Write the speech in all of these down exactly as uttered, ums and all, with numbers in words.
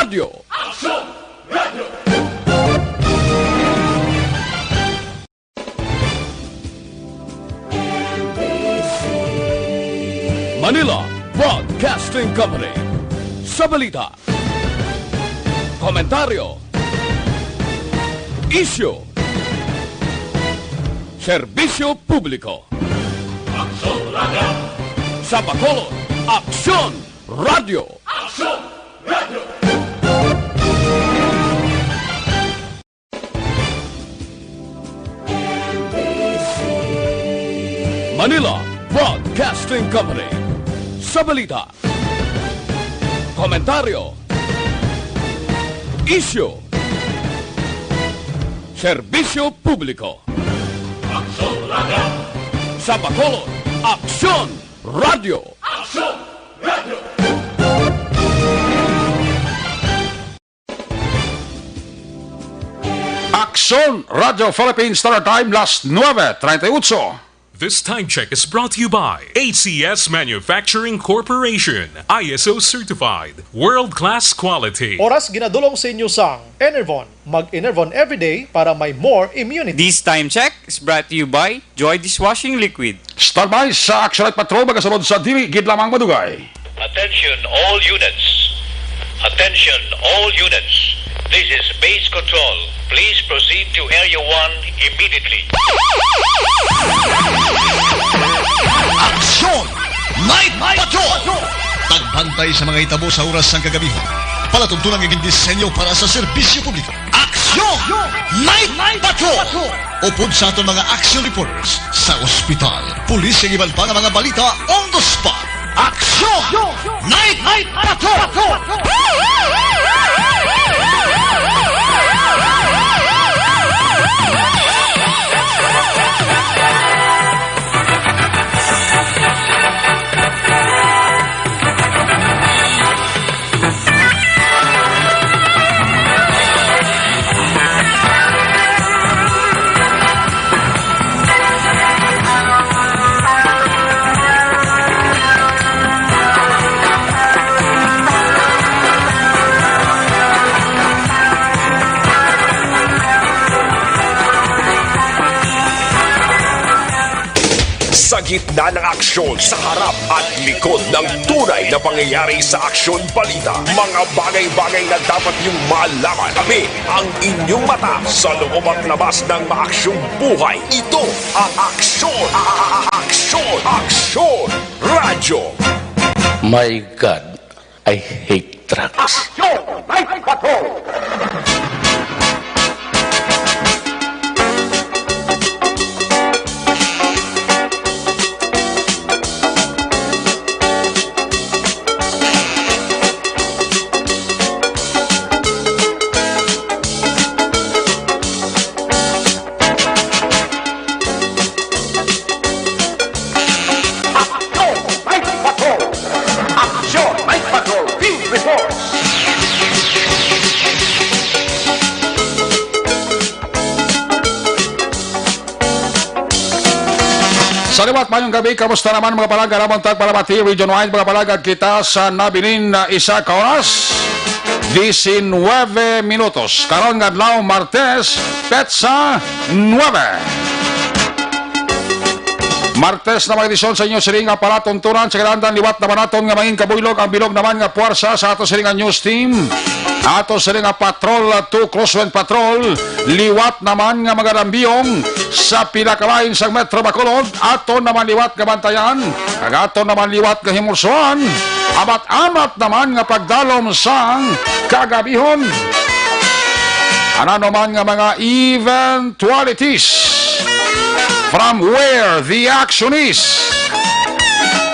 Radyo. Manila Broadcasting Company. Sa balita, komentaryo, isyu, serbisyo publiko. Aksyon Radyo. Sa Bacolod, Aksyon Radyo. Aksyon Radyo. Manila Broadcasting Company. Sa balita, komentaryo, isyu, serbisyo publiko. Aksyon Radyo. Sa Bacolod, Aksyon Radyo. Aksyon Radyo. Aksyon Radyo Philippines, Standard Time, las nuebe treinta y ocho. This time check is brought to you by A C S Manufacturing Corporation, I S O certified, world-class quality. Oras ginadulong sa inyo sang Enervon. Mag-Enervon everyday para may more immunity. This time check is brought to you by Joy Dishwashing Liquid. Standby sa Action Night Patrol, magasunod sa dili gid lamang madugay. Attention all units. Attention all units. This is Base Control. Please proceed to Area one immediately. Action Night Patrol! Pagbantay sa mga hitabo sa oras sang kagabihon. Palatuntunan nga gindisenyo para sa serbisyo publiko. Aksyon! Night Patrol! Upod sa aton mga action reporters sa ospital, pulis, kag iban pa nga mga balita on the spot. Aksyon! Night Patrol! Sa gitna ng aksyon, sa harap at likod ng tunay na pangyayari sa aksyon balita, mga bagay-bagay na dapat niyong malaman. Kami ang inyong mata sa loob at labas ng maaksyong buhay. Ito ang Aksyon, Aksyon, Aksyon Radyo. My God, I hate trucks. Aksyon Night Patrol! Aksyon Night Patrol! Aksyon Night Patrol! Field Report! Sa liwat, mayong gabi. Kamusta naman, mga palangga? Ramon Tag Palamati, Region Wide, mga palangga, kita sa nabilin na isa ka oras, diecinueve minutos. Karon nga adlaw, Martes, petsa nuebe. Martes na mga edisyon sa inyo siring nga palatuntunan sa kinahanglan. Liwat naman naton nga mangin kabuylog ang bilog naman nga puwersa sa ato siring nga news team. Ato siring nga Patrol two, Crosswind Patrol, liwat naman nga mga dambiyong sa pinakalain sang Metro Bacolod. Ato naman liwat nga bantayan, kag ato naman liwat nga himulsoan, amat-amat naman nga pagdalom sang kagabihon. Ano man nga mga eventualities, from where the action is.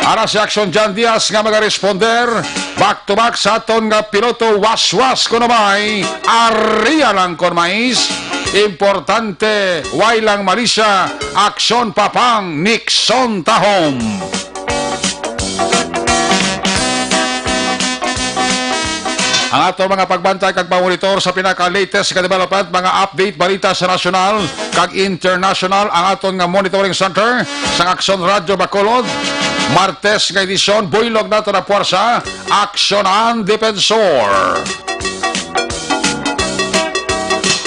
Ara si Action John Diaz nga magaresponder back to back sa aton nga piloto, waswas kuno may, aria lang kon mais. Importante, way lang malisya, aksyon papang, Nixon tahom. Ang aton mga pagbantay kag pamonitor sa pinaka-latest nga development, mga update, balita sa nasyonal kag international, ang aton nga monitoring center sang Aksyon Radyo Bacolod. Martes nga edisyon, buylog nato na puwersa, Aksyonan Depensor.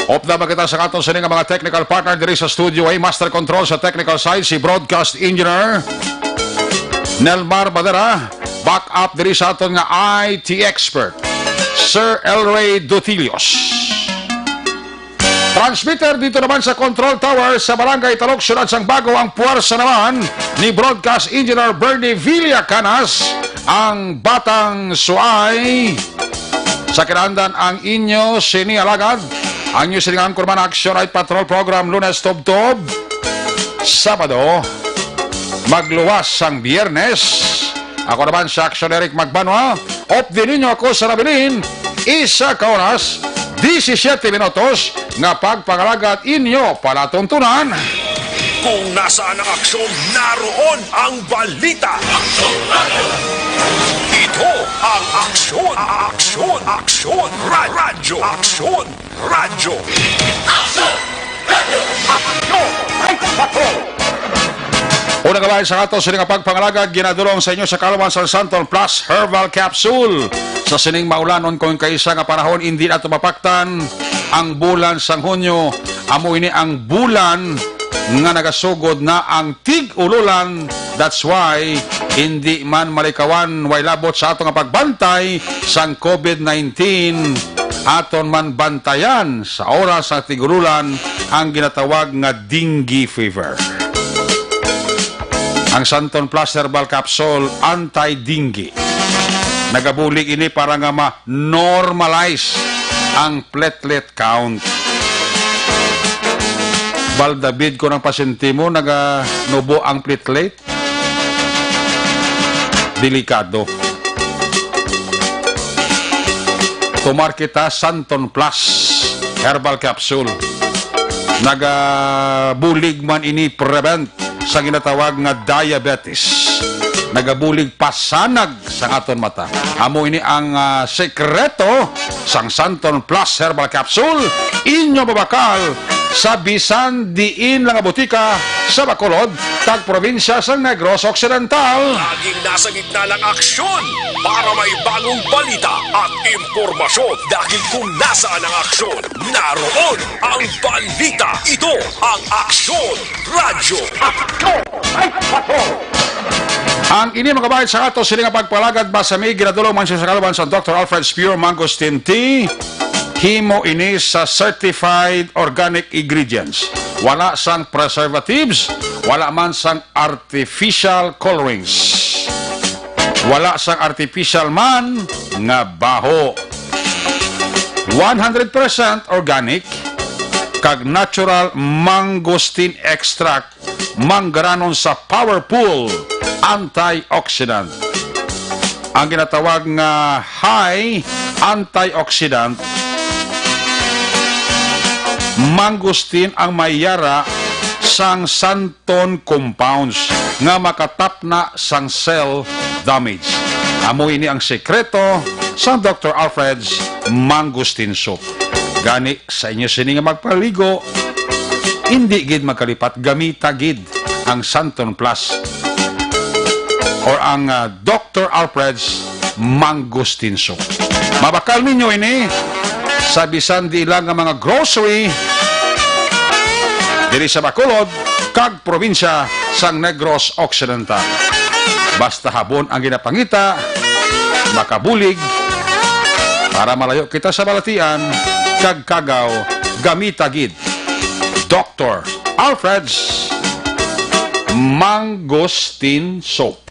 Upda pa kita sa aton sini nga mga technical partner diri sa studio, ay master control sa technical side, si broadcast engineer Nelmar Badera. Back up diri sa aton nga I T expert, Sir Elray Dutilios. Transmitter dito naman sa control tower sa Barangay Talok, Siyudad sang Bago, ang puwersa naman ni broadcast engineer Bernie Villacanas, ang batang suay. Sa kinahanglan ang inyo sini alagad, ang inyo sini nga anchorman, Action Night Patrol Program, Lunes tubtob Sabado, magluwas sang Biyernes. Ako naman si Action Eric Magbanwa. Updi ninyo ako sa nabilin, isa ka oras, disisiete minutos nga pagpangalagad inyo palatuntunan. Kung nasaan ang aksyon, naroon ang balita. Ito ang Aksyon, Aksyon, Aksyon, Ra-, Radyo, Aksyon, Radyo. Aksyon! Aksyon! Ay, patrol! Una nga bahin sa ato sini nga pagpangalagad, ginadulong sa inyo sa kaluman sa Santon Plus Herbal Capsule. Sa sining maulanon kung kaisa nga panahon, hindi nato mapaktan ang bulan sang Hunyo. Amo ini ang bulan nga nagasugod na ang tig-ululan. That's why hindi man malikawan, way labot sa ato nga pagbantay sang covid nineteen. Aton man bantayan sa oras sa tig-ululan ang ginatawag nga dengue fever. Ang Santon Plus Herbal Capsule, anti-dengue. Nagabulig ini para nga ma-normalize ang platelet count. Bal, David, kung ang pasyente mo naganubo ang platelet, delikado. Tumar kita Santon Plus Herbal Capsule. Nagabulig man ini prevent sa ginatawag nga diabetes. Nagabulig pasanag sa aton mata. Amo ini ang, ah, sekreto sang Santon Plus Herbal Capsule, inyo mabakal sa bisan diin lang nga butika sa Bacolod kag probinsya sang Negros Occidental. Laging nasa gitna ng aksyon para may bagong balita at impormasyon, dahil kung nasaan ang aksyon, naroon ang balita. Ito ang Aksyon Radyo. Aksyon! Ay, patrol! Ang ini, mga kabayan, sa ato sini nga pagpalagad, basta may ginadulong man siya sa kaluman sa Doctor Alfred's Pure Mangosteen Tea. Himo ini sa certified organic ingredients. Wala sang preservatives, wala man sang artificial colorings. Wala sang artificial man nga baho. One hundred percent organic kag natural mangosteen extract, manggaranon sa powerful antioxidant. Ang ginatawag nga high antioxidant, mangosteen ang may yara sang santon compounds nga makatapna sang cell damage. Amo ini ang sekreto sang Doctor Alfred's Mangosteen Soup. Gani, sa inyo sini nga magpaligo, indi gid magkalipat, gamita gid ang Santon Plus or ang, ah, Doctor Alfred's Mangosteen Soup. Mabakal ninyo ini sa bisan di lang nga mga grocery diri sa Bacolod kag probinsya sang Negros Occidental. Basta habon ang ginapangita, makabulig, para malayo kita sa balatian kag kagaw, gamita gid Doctor Alfred's Mangosteen Soap.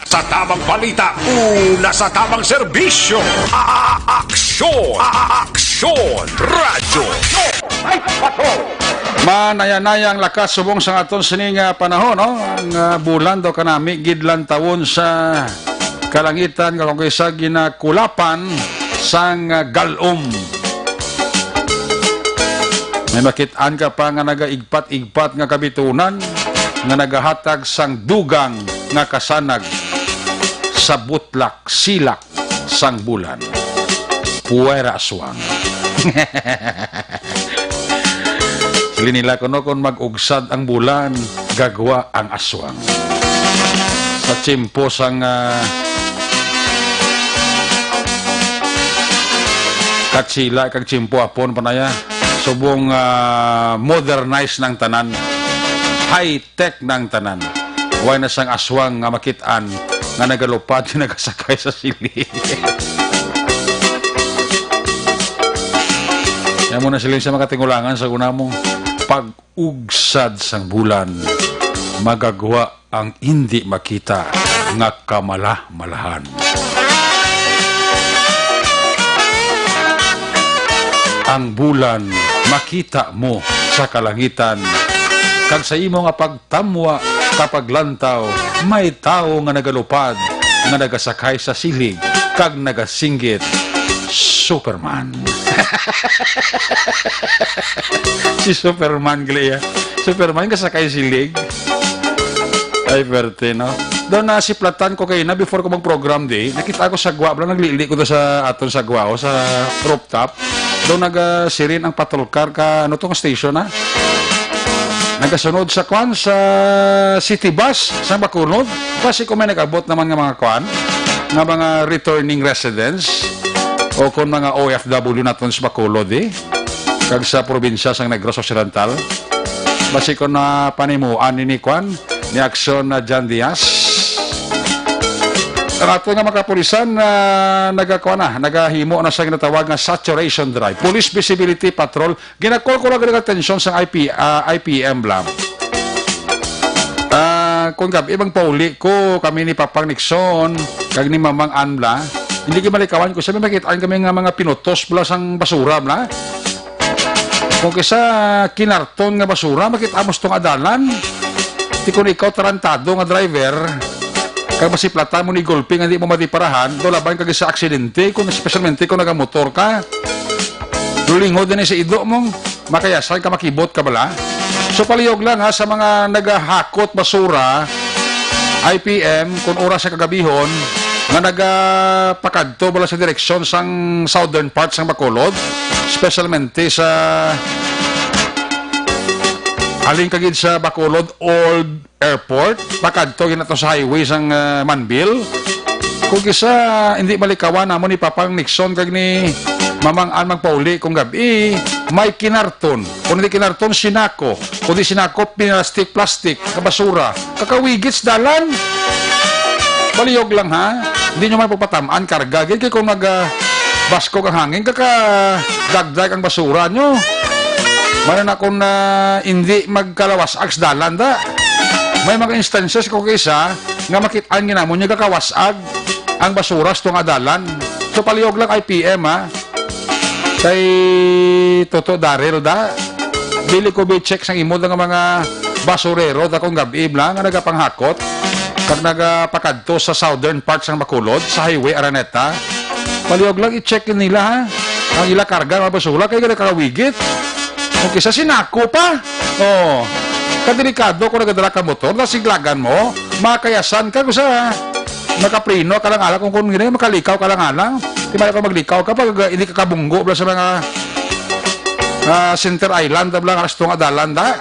Sa tamang balita, una sa tamang serbisyo. A-, a-, aksyon! A-, a-, aksyon! Radyo! Ay, patrol! Manaya-naya ang lakas subong sa aton sini nga panahon, no? Ang, ah, bulan daw kanami gid lantawon sa kalangitan, nga kung kaysa ginakulapan sang, ah, galom. May makit-an ka pa nga nagaigpat-igpat nga kabitunan nga nagahatag sang dugang nga kasanag sa butlak, silak sang bulan. Puwera aswang. Sili nila kuno, kung mag-ugsad ang bulan, gagwa ang aswang. Sa tiyempo sang, ah, Katsila kag tiyempo hapon, panaya. Subong, ah, modernize na ang tanan. High-tech na ang tanan. Way na sang aswang nga makit-an nga nagalupad nga nagasakay sa siling. Kaya mo na siling sa mga tingulangan sa una mo. Pag-ugsad sang bulan, magagwa ang indi makita nga kamalamalahan. Ang bulan makita mo sa kalangitan, kag sa imo nga pagtamwa, kapaglantaw, may tawo nga nagalupad nga nagasakay sa silig kag nagasinggit, "Superman." Si Superman, gali, ah. Superman, kasakay silig. Ay, perte, no? Daw nasiplatan ko kay na before ko mag-program di, nakita ko sa gwa, bala, naglili ko do sa aton sa gwa, o sa rooftop. Daw nagasirin ang patrol car ka, ano to nga station, ha? Nagasunod sa kwan, sa city bus, sa Bacolod. Basi kung may nag-abot naman nga mga kwan, nga mga returning residents, o kung mga O F W naton sa Bacolod, eh, kag sa probinsya sang Negros Occidental. Basi kung na panimuan ni, ni kwan, ni Action na John Diaz. Ang ato nga mga kapulisan na nagakuha na, nagahimo na sa ginatawag nga saturation drive. Police Visibility Patrol. Ginakol ko lang ang atensyon sa I P, ah, I P M bla. Ah, kung gabi, ibang pauli ko, kami ni Papang Nixon, kag ni Mamang Ann bla. Hindi ko malikawan ko, sabi, makitaan kami nga mga pinutos bla sang basura bla. Kung kisa kinarton nga basura, makita mo sa tunga dalan. Di kung ikaw tarantado nga driver, kag masiplatan mo ni gulpi nga di mo madiparahan, do laban kag sa aksidente, kung, especialmente kung nagamotor ka. Lulingod din sa ido mo, makayasan ka, makibot ka bala. So, palihog lang, ha, sa mga nagahakot basura, I P M, kung oras sa kagabihon, nga nagapakadto bala sa direksyon sang southern part sang Bacolod, specialmente sa halin kagid sa Bacolod Old Airport, pakadto gid na to sa highway sang, ah, Manbil. Kung kisa, hindi malikawan namo ni Papang Nixon kag ni Mamang Ann magpauli kung gabi, may kinarton. Kung hindi kinarton, sinako. Kung di sinako, pinlastik-plastik, kabasura. Kakawigit sa dalan. Palihog lang, ha? Hindi nyo man pagpatamaan, karga. Gid kay kung nag, ah, baskog ang hangin, kakadagdag ang basura nyo. Mana na kung, ah, hindi magkalawas-ag sa dalan, da. May mga instances ko kisa nga makit-an nga namon nga kakawas-ag ang basura sa tunga dalan. So, palihog lang I P M, ha? Kay Toto Daryl, da. Dili ko bi-check sang imo nga mga basurero da kung gabi bla nga nagapanghakot kag nagapakadto sa southern part sang Bacolod, sa Highway Araneta. Palihog lang i-check nila, ha. Ang ila karga nga basura kay nagakawigit. Kung kisa sinako pa. Oh. Kadelikado kung nagadala ka motor, nasiglagan mo, makayasan ka, kung sa makapreno ka lang alang kung, kung gini, makalikaw ka lang alang. Di ba kung maglikaw ka pag, uh, hindi ka kabunggo bla sa mga, ah, Center Island, bla nga resto nga dalan, da.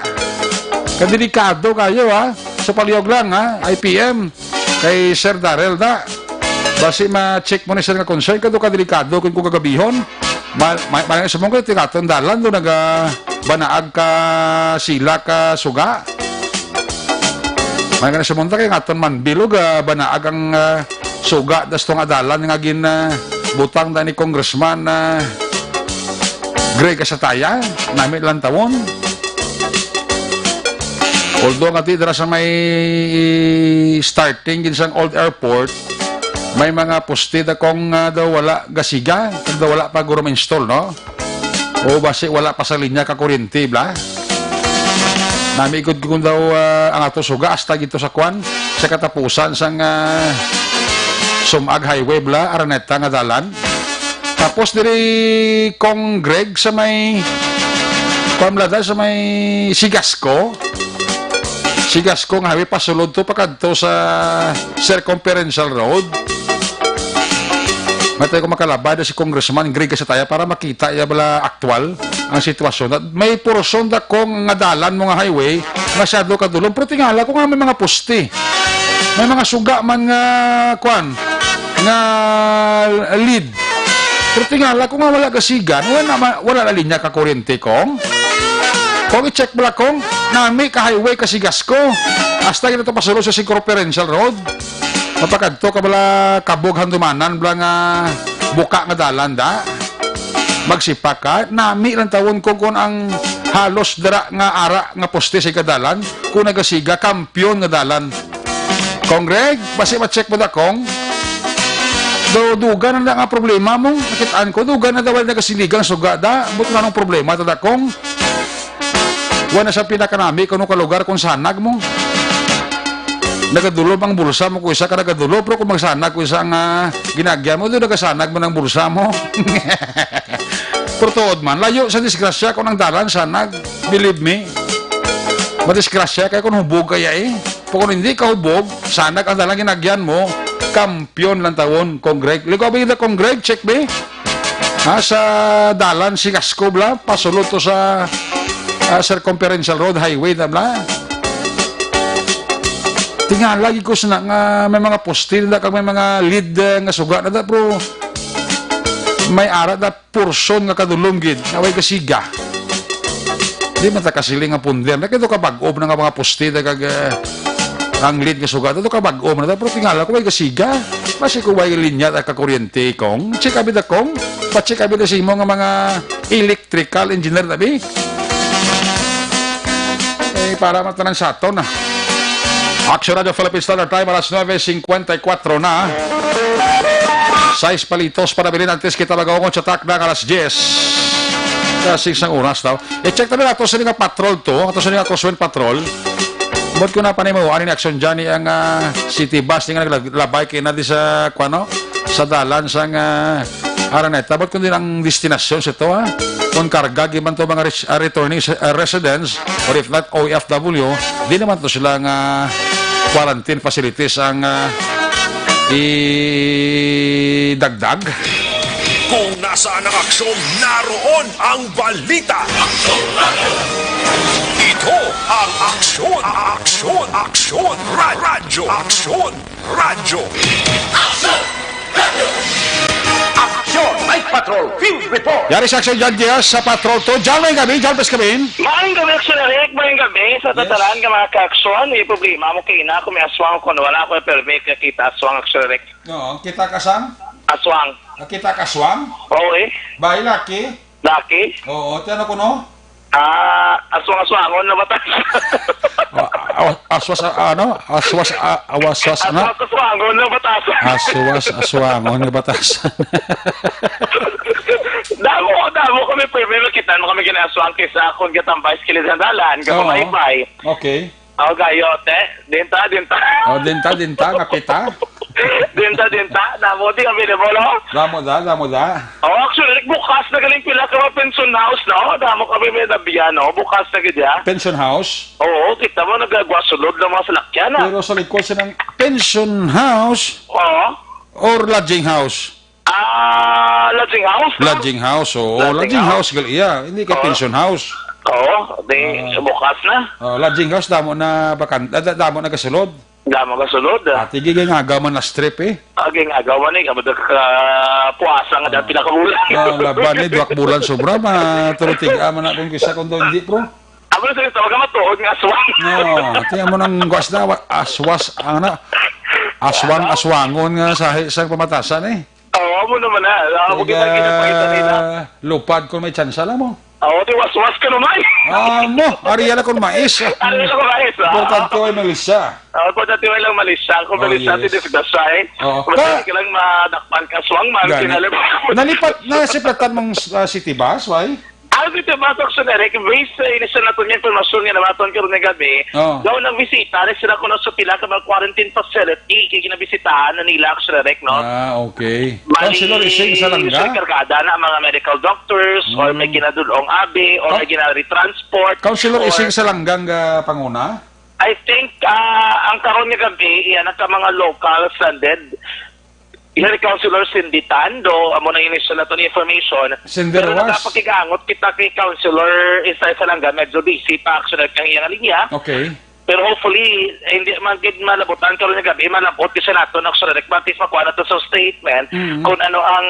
Kadelikado kayo, ha. So, palihog lang, ha, I P M. Kay Sir Darrell, da. Basi ma-check mo ni sir nga concern, kado kadelikado kung, kung kagabihon. Ma-, ma-, ma-, sa mong kay tingaton dalan, do naga banaag ka sila ka suga. May nga sa munta kay nga aton man bilog, ah, banaag ang, ah, suga das tunga dalan nga gin, ah, butang da ni Congressman, ah, Greg Asataya, nami lang tawon. Although nga di dira sa may starting gid sang old airport, may mga poste da kung, ah, daw wala gasiga, kag daw wala pa guro ma-install, no? O basi wala pa sa linya ka kuryente, bla? Nami gud kung daw, ah, ang ato suga hasta gito sa kwan, sa katapusan sang, ah, Sumag Highway, bla, Araneta nga dalan. Tapos diri Kong Greg sa may, kwan, bla, da, sa may Sigasco. Sigasco nga highway pasulod to pakadto sa Circumferential Road. Matay ko makalabay na si Congressman Greg Asataya para makita iya bala aktual ang sitwasyon. At may porosyon da kong nga dalan mo nga highway nga masyado kadulom, pero tingala ko nga may mga poste. May mga suga man nga, kwan, nga lead. Pero tingala ko nga wala gasigan, wala na, wala na linya ka kuryente, Kong. Kong, i-check bala, Kong, nami ka highway ka Sigasco. Hasta gina to pasulod sa Circumferential Road. Mapakadto ka bala Kabog Handumanan bala nga buka nga dalan da. Magsipak ka, nami lang tawon ko kon ang halos dira nga ara nga poste sa ikadalan, kung nagasiga, kampiyon nga dalan. Kong Greg, basi ma-check mo da, Kong? Do, duga na nga problema mo. Nakitaan ko, duga na daw nagasiga ang suga da. But nganong problema ta da, Kong? Wala na sa pinakanami kuno ka lugar kung sanag mo. Nagadulob ang bulsa mo kung isa ka nagadulob, pero kung magsanag kung isa nga ginagyan mo, doon nagasanag mo ng bulsa mo. Pero tuod man, layo sa disgrasya kung ang dalan sanag. Believe me. Madisgrasya kay kung hubog kaya eh. Pero kung hindi ka hubog, sanag ang dalan ginagyan mo, kampiyon lang tawon, Kong Greg. Ligo, abi na, Kong Greg, check, be. Ha, sa dalan si Gasco, bla, pasulod to sa, ah, Circumferential Road Highway na, bla. Tingala lagi ko sa nga may mga poste na kag may mga lead, eh, nga suga na da, pero may ara na portion nga kadulom gid, nga way kasiga. Di man ta kasiling nga punder. Na kito ka bag-om na nga mga poste na kag, eh, ang lead nga suga. Ito ka bag-om na. Pero tingala ko way kasiga. Basi ko way linya ta ka kuryente, Kong. Check abi da, Kong. Pa-check abi da sa imo nga mga electrical engineer, tabi. Eh, para matanan sa aton, ah. Action Radio Philippines Standard Time, alas nuebe cincuenta y cuatro na. Sais palitos para bilin antes kita mag-aungon sa takna nga alas diyes. Kasi isang oras daw. I-check namin ato sa nga patrol to, ato sa nga Crosswind Patrol. Ba't ko na pa nimo, ano yung action dyan, ang, ah, city bus, yung naglabay kayo na di sa, kuwano, sa dalan sa nga Araneta, but kundi ang destinasyon sa ito, ha? Kung karga, giban to mga res-, ah, returning sa, ah, residents, or if not, O F W, di naman to sila nga quarantine facilities ang, ah, idagdag. Kung nasaan ang aksyon, naroon ang balita. Ito ang Aksyon, Aksyon, Aksyon, Ra-, Radyo, Aksyon. Radyo. Action! Night Patrol! Field Report! Yari sa Action John Diaz sa Patrol to. John, may gabi. John, pas kami. Maayong gabi, Action Eric. Maayong gabi sa Yes. tatanan nga mga ka-aksyon. May problema mo kay ina, kung may aswang, kung wala ko permit, kakita aswang, Action Eric. Oo, kita ka sang? Aswang. Ah, kita ka aswang? Oo, eh. Bahay, laki? Laki? Oo, ti ano kuno? Ah, aswang-aswangon na batas. Ah, ah, aswas, ah, ano? Aswas, ah, awas, aswas, ano? Aswang-aswangon na batas. Aswas, aswangon nga batasan. Damo, damo kami, pero may makita mo kami ginaaswang kaysa akong gatambay sa kilid sa dalan, Oo. kapamaybay. Okay. Oh, gayo, te. Dinta, dinta. Oh, dinta, dinta, nga pita. Dinta, dinta. Damo, di available, oh. Damo da, damo da. Oh, actually, bukas na galing pila ka mga pension house, no? Damo kami may nabiya, no? Bukas na gid, ya. Pension house? Oo, kita mo, nagagwa sulod ng mga salakyan, ah. Pero sa likod sa ng pension house Oo. or lodging house? Ah, lodging house, no? Lodging house, oo. Lodging Lodging house. house, gal-, iya. Hindi kay Oo. pension house. Oo, di, Ah. bukas na. Oh, lodging house, damo na bakan-, ah, da-, damo na gasulod. Damo gasulod, ah. Ah, tigi, gay nga agaw man na strip, eh. Ah, gay nga agaw man, eh. Kamad ka puwasa nga Ah. dati nakabulan. Ah, laban, eh, duwak bulan sobra, ma-, turutig, ah, man na kung kisa kung daw hindi, bro. Amo na sa gusto, wag ka matuod nga aswang. No, tingnan mo nang gwas na, wa-, aswas, ang na, aswang, aswangon nga sa, sa pamatasan, eh. Oo, amo naman na. Ah, amo kita, kita, kita nila. Lupad kung may tsansa lang mo. Oo, di waswas ka naman. Ah, mo, ariya na kung mais. Ariya na kung mais, ah. Importante ay malisa. Oo, importante ay lang malisa. Kung Oh, malisa, yes. di disgrasya, eh. Oo. Kung malisa Ka- ka lang madakpan ka, aswang man, Gani. kinalib- Nalipat na si Platan mong, ah, city bus, why? Ang city bus, actually, Eric, based sa initial naton nga impormasyon nga nabaton karon nga gabi, Oo. daw nagbisita rin sila kuno sa pila ka mga quarantine facility, kay ginabisitahan na nila, actually, Eric, no? Ah, okay. Bali, Councilor Ising Salanga? siya kargada na ang mga medical doctors, or may Mm. ginadulong abi, or may Oh. gina-retransport, Councilor or Ising Salanga ang, ah, panguna? I think, ah, ang karon nga gabi, iya na ka mga local stranded. Iya ni Councilor Cindy Tan, do, amo na initial naton information. Cindy Pero Ruas. nagapakig-angot kita kay Councilor Isay Salanga, medyo busy pa, actually, ang iyang linya. Okay. Pero hopefully, eh, hindi man gid malabutan karon nga gabi, malabot kasi nato na sa direct, but at least makuha nato sa statement Mm. kung ano ang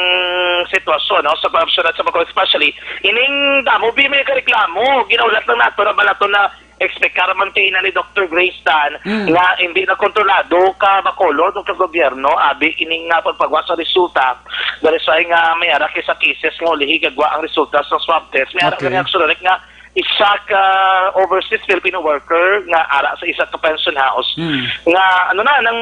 sitwasyon, no, sa pag-, sa, sa pag-, especially ining damo bi may kareklamo, ginaulat lang nato na ba nato na expect ka man kay ina ni Doctor Grace Tan Mm. nga hindi na kontrolado ka Bacolod o ka gobyerno, abi ining nga pagpagwa sa resulta, dahil sa nga may ara kay sa cases nga ulihi gagwa ang resulta sa swab test. May ara Okay. kami ang sulat nga isa ka overseas Filipino worker nga ara sa isa ka pension house Hmm. nga ano na, nang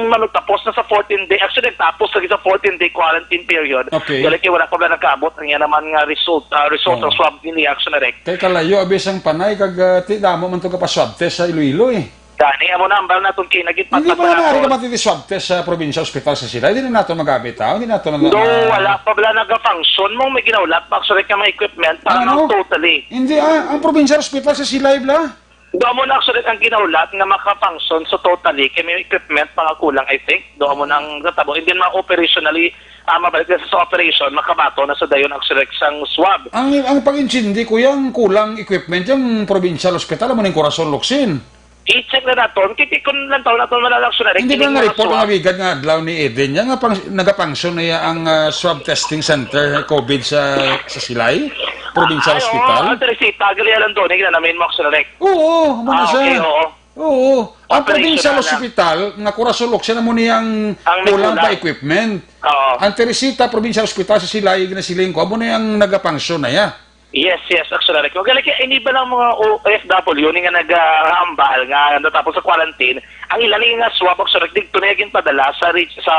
manugtapos na sa fourteen day, actually nagtapos lagi sa fourteen day quarantine period. Okay. Dali kay wala pa ba nagkaabot ang iya naman nga result, ah, result Oh. sa swab ni Action Direct. Kay kalayo, abi sang Panay, kag, ah, ti damo man to ka pa swab test sa Iloilo, eh. Gani, amo na, ambal naton kay nagit Hindi pa na nari naton. Naman titi swab test sa probinsya hospital sa sila. Hindi na nato magamit, ha? Hindi nato na Do, wala pa bala naga-function mo, may ginaulat pa, actually, ka mga equipment, Ano? Totally. Hindi, ah, ang provincial hospital sa Silay, bla? Do mo na actually ang ginaulat nga maka-function so totally kay may equipment pa nga kulang, I think. Do mo nang natabo. And then ma-operationally, ah, mabalik na sa operation, makabato na sa dayon ang select sang swab. Ang, ang pag-intindi ko, yung kulang equipment, yung provincial hospital, amo ning Corazon Locsin. I-check na naton. Kiti kung lang taon naton malalaksyon na rin. Hindi ba kining mga na-report ang swab? Nabigad nga adlaw ni Eden? Yan nga pang, nagapangsyon na ya ang, ah, swab testing center, COVID sa, sa Silay? Provincial Ay, Hospital? Oo, ang Teresita, gali alam doon, yung ginanamin mo, Action Direct. Oo, amo na Ah, siya. Okay, oo. Oo. Ang Operational provincial na. Hospital, nga Corazon Locsin, amo niyang Ang may kulang kulang. Pa equipment. Oo. Ang Teresita Provincial Hospital sa Silay, ginasiling ko, amo na yung nagapangsyon na ya. Yes, yes, Action Direct. Magaling kaya, ini ba lang mga O F W ni nga nag-aambal nga natapos sa quarantine, ang ilan ni nga swab, Action Direct, dito na yung padala sa reach, sa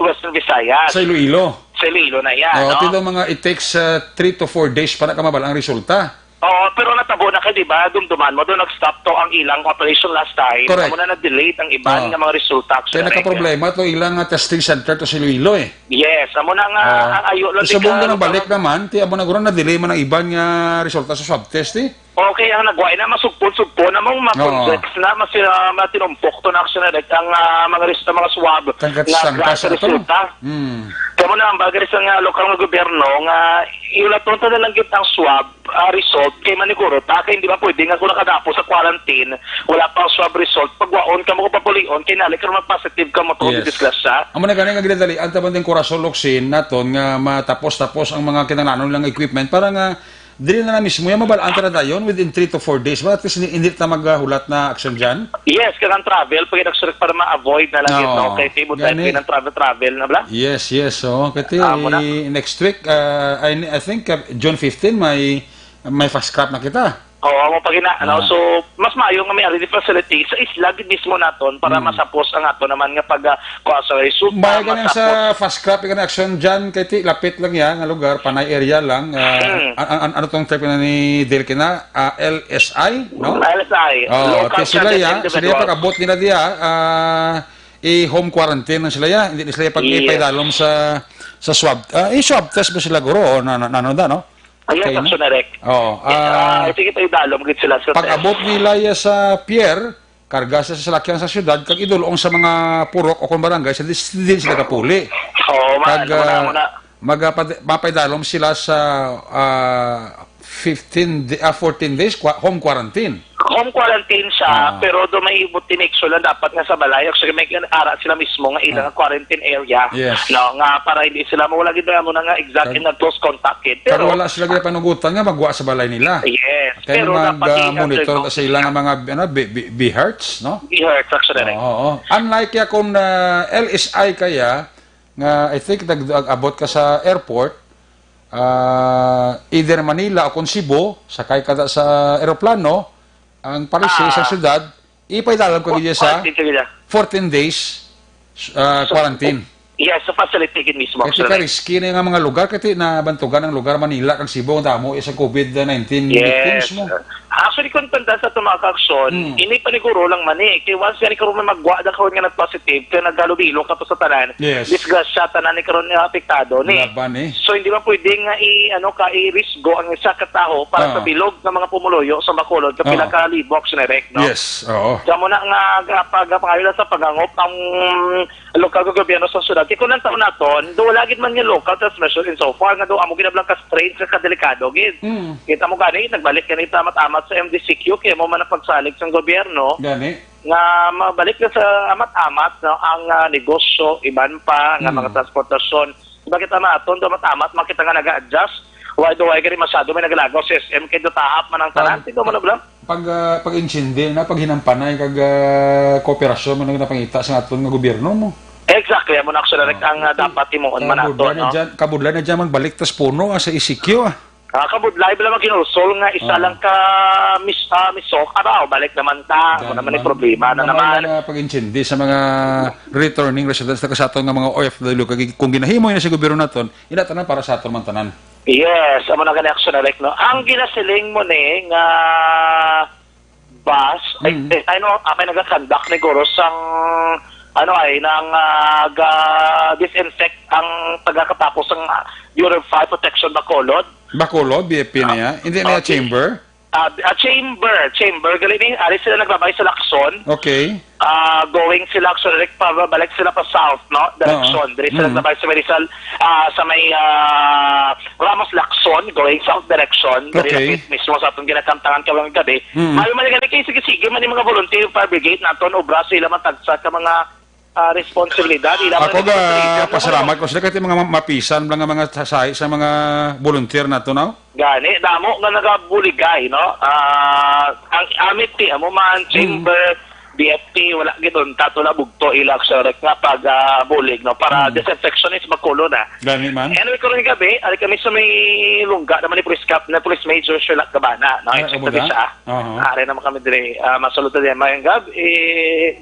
Western Visayas. Sa Iloilo. Sa Iloilo na yan, Oo, no? Tito, mga, it takes, uh, three to four days para ka mabal ang resulta. Oo, pero natabo na ka, di ba? Dumduman mo, doon nag-stop to ang ilang operation last time. Correct. Amo na na-delayed ang iban Oo. Nga mga resulta, Action Kaya Direct. Nakaproblema to ilang, uh, testing center to sa Iloilo, eh. Yes, amo na nga, Ah, ang ayo lang subong di ka, ka nang balik ano, naman, ti amo na guro na-delay man ang iban nga resulta sa swab test, eh. Okay, ang nagway na masugpon-sugpon, among ma-, Oo. Context na, mas, ah, matinumpok to na, Action Direct ang, ah, mga res-, mga swab Tangkat na sangka sa sa ato. Resulta. Hmm. Kamo na ang bagay sa nga lokal nga gobyerno nga iulaton ta na lang gid ang swab, ah, result kay maniguro ta, kay hindi ba pwede nga kung nakadapo sa quarantine, wala pa ang swab result, pagwaon ka mo kung papulion, kay nalik ka mag-positive ka mo to, Yes. Disgrasya. Amo na gani nga ginadalian ta man din Corazon Locsin naton nga matapos-tapos ang mga kinahanglanon lang equipment para nga dili na, na mismo yan, mabalaan ta na dayon within three to four days. Ba, at least hindi, hindi ta maghulat na action dyan. Yes, kaya ang travel, pag nagsulat para ma-avoid na lang yun, Oo. No? Kay table Gani. Type ng travel-travel na bala. Yes, yes. So, kasi Amo na. Next week, uh, I, I think uh, June fifteen, may, may fast crop na kita. Oo, amo pa gina, ano? Ah. So, mas maayo nga may R D facility sa isla gid mismo naton para Hmm. Masapos ang ato naman nga pag, ah, kuha sa resulta, May ganang masapos. Sa fast crop, ganang action dyan, kay ti, lapit lang yan, nga lugar, Panay area lang. Ah, Hmm. An-, an-, ano tong type na ni Del kina? Ah, L S I, no? L S I, Oh, local ti sila content ya, sila individual. Pag-abot nila diya, ah, i-home quarantine lang sila ya. Hindi na sila pag Yes. Ipaidalom sa, sa swab. Ah, i-swab test ba sila, guro? O na, na, na, ano da, no? Ah, yes, Okay, Action Direct. Oo, Yes, ah, ah, sige, tayo dalom gid sila sa pag-abot test. Nila ya sa pier, karga sa salakyan sa syudad, kag idulong sa mga purok o kung barangay, sa dis-, din sila kapuli. Oo, man. Kag, Amo na, ah, amo na. Magapad-, mapaidalom sila sa, ah, fifteen di-, ah, fourteen days qua-, home quarantine. Home quarantine siya, Ah. Pero do may buti make sure lang dapat nga sa balay. Actually, may ara sila mismo nga ilang Ah. Quarantine area. Yes. No, nga para hindi sila mawala gid na muna nga exact Kag-, and close contact gid. Pero kag wala sila gid panugutan nga magwa sa balay nila. Yes, Kaya pero mag, dapat ah, i-answer monitor ko. Sa ilang mga, ano, B-, B-, B H E R Ts, no? B H E R Ts, actually, right. Oo, oo. Unlike ya kung, ah, L S I kaya, nga I think nag-, nag-abot ka sa airport, ah, either Manila o kung Cebu, sakay ka sa eroplano, ang policy Ah. Sa syudad, ipaidalom ka Oh, gid sa quarantine ka gid, ah. Fourteen days, ah, So, quarantine. Yes, sa facility gid mismo, Kasi actually. Ka-risky na yung mga lugar, kasi nabantugan ang lugar, Manila, kag Cebu, ang damo, eh, sa COVID nineteen Yes. Victims mo. Actually, kung tanda sa itong mga kaaksyon, Hmm. Ini paniguro lang man, eh. Kay once gani karon may magwa na karon nga nag-positive, kay naghalubilo ka to sa tanan, Yes. Disgrasya, tanan ni karon nga apektado, ni. Laban, eh. So, hindi man pwede nga i-, ano ka, i-risgo ang isa ka tawo para Ah. Sa bilog nga mga pumuluyo sa Bacolod, kapila Ah. Ka libo, Action Direct, no? Yes, oo. Kamo na nga, ga-, pag-, pangayo lang sa pagangop ang lokal nga gobyerno sa syudad. Kay kung ang taon naton, do wala gid man nga local transmission in so far nga do amo ginablang ka strain sa kadelikado gid. Mm. Kita mo gani, nagbalik gani tama-tama sa M D C Q, kay mo man ang pagsalig sa gobyerno Gani. nga mabalik na sa amat-amat, no, ang, ah, negosyo, iban pa nga Mm. mga transportasyon. Bakit ang aton do amat-amat makita nga nag-a-adjust? Why do, why gani masyado may nagalagaw sa S M kay do taap man ang tanan? Pag, Tingnan mo na, bro. pag, ah, pag-intindi na, paghinampanay, kag, ah, kooperasyon man ang napangita sa aton nga gobyerno mo. Exactly, amo na, actually, Rick, ang, ah, dapat himuon man ato, Kabudlay na no? dyan, kabudlay na dyan magbalik tas puno, ah, sa E C Q, ah. Ah, kabudlay, bala maghinulsol nga isa Ah. lang ka mis-, ah, misok, abaw, balik naman ta. Amo Gani naman ang man. problema na Naman naman. nga pag-intindi sa mga returning residents na kasaton nga mga O F W, kag kung ginahimo yun sa gobyerno naton, ina tanan para sa aton man tanan. Yes, amo na gani, actually, Rick, no? Ang ginasiling mo ni nga bus, ay, Mm. eh, ano, ah, may nagakandak ni guro sang, ano ay, nang, ah, ga-disinfect ang taga katapos ang, ah, Bureau of Fire Protection Bacolod. Bacolod, B F P na Ah, ya? Hindi na ya okay. chamber? Ah, ah, chamber, chamber. Gali ni, ari sila naglabay sa Lacson. Okay. Ah, going sila, actually, Rick, pabalik sila pa south, no? Direction. Oo. Diri sila Mm. naglabay sa may Rizal, ah, sa may, ah, Ramos Lacson, going south direction. Diri Okay. lapit mismo sa atong ginakantangan karong gabi. Mm. Maayo man gani kay sige-sige man yung mga volunteer fire brigade naton, obra sila man tagsa ka mga, ah, responsibilidad. Ila man Ako ang ga responsibilidad, pasalamat ano? ko sila kay mga ma-, mapisan lang nga mga sa-, sahi sa mga volunteer nato, no? Gani, damo nga nagabuligay, no? Ah, ang amit ti, amo man, Mm. chamber, B F T, wala gid untat, wala bugto, ila, actually, Rick, nga pag, ah, bulig, no? Para Mm. disinfection is makulo na. Gani man. Anyway, karong gabi, ari kami sa may lungga naman ni Police Cap, na Police Major Sherlock Gabana, no? Ay, Check amo na na? siya. Aha. Ari naman kami dire, ah, masulod na din. Mayong gab, eh,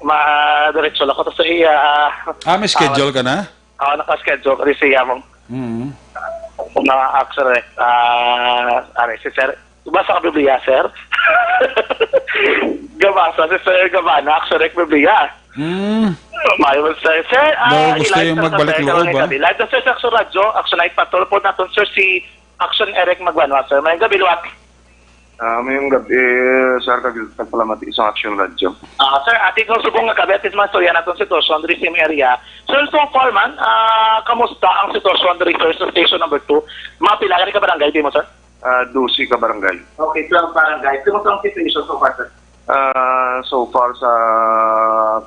ma-, diretso lang ko to sa iya, ah, Ah, may ah, schedule ka na? Oo, naka-schedule ko rin sa iya, mong Mm. mga actually, ah, ari, si Sir, basa ka Biblia, Sir? Gabasa si Sir Gabana, actually, Biblia. Mm. Mayo, Sir. Sir, ah, Daw gusto i-live yung sa magbalik Sir, loob, karong ah. gabi. Live na, Sir, sa Action Radio, Action Night Patrol po naton, Sir, si Action Eric Magbanwa, Sir. Mayong gabi, Luwak. Ah, mayong gabi, Sir, kag nagpalamati sa Action Radio. Ah, Sir, ati ko subong nga gabi, at least mastorya naton sitwasyon diri sa imong area. Sir, so far man, ah, kamusta ang sitwasyon diri, Sir, sa station number two? Mga pila gani ka barangay, di mo, Sir? Ah, dose ka barangay. Okay, twelve barangay. Kumusta ang situation so far, Sir? Ah, so far sa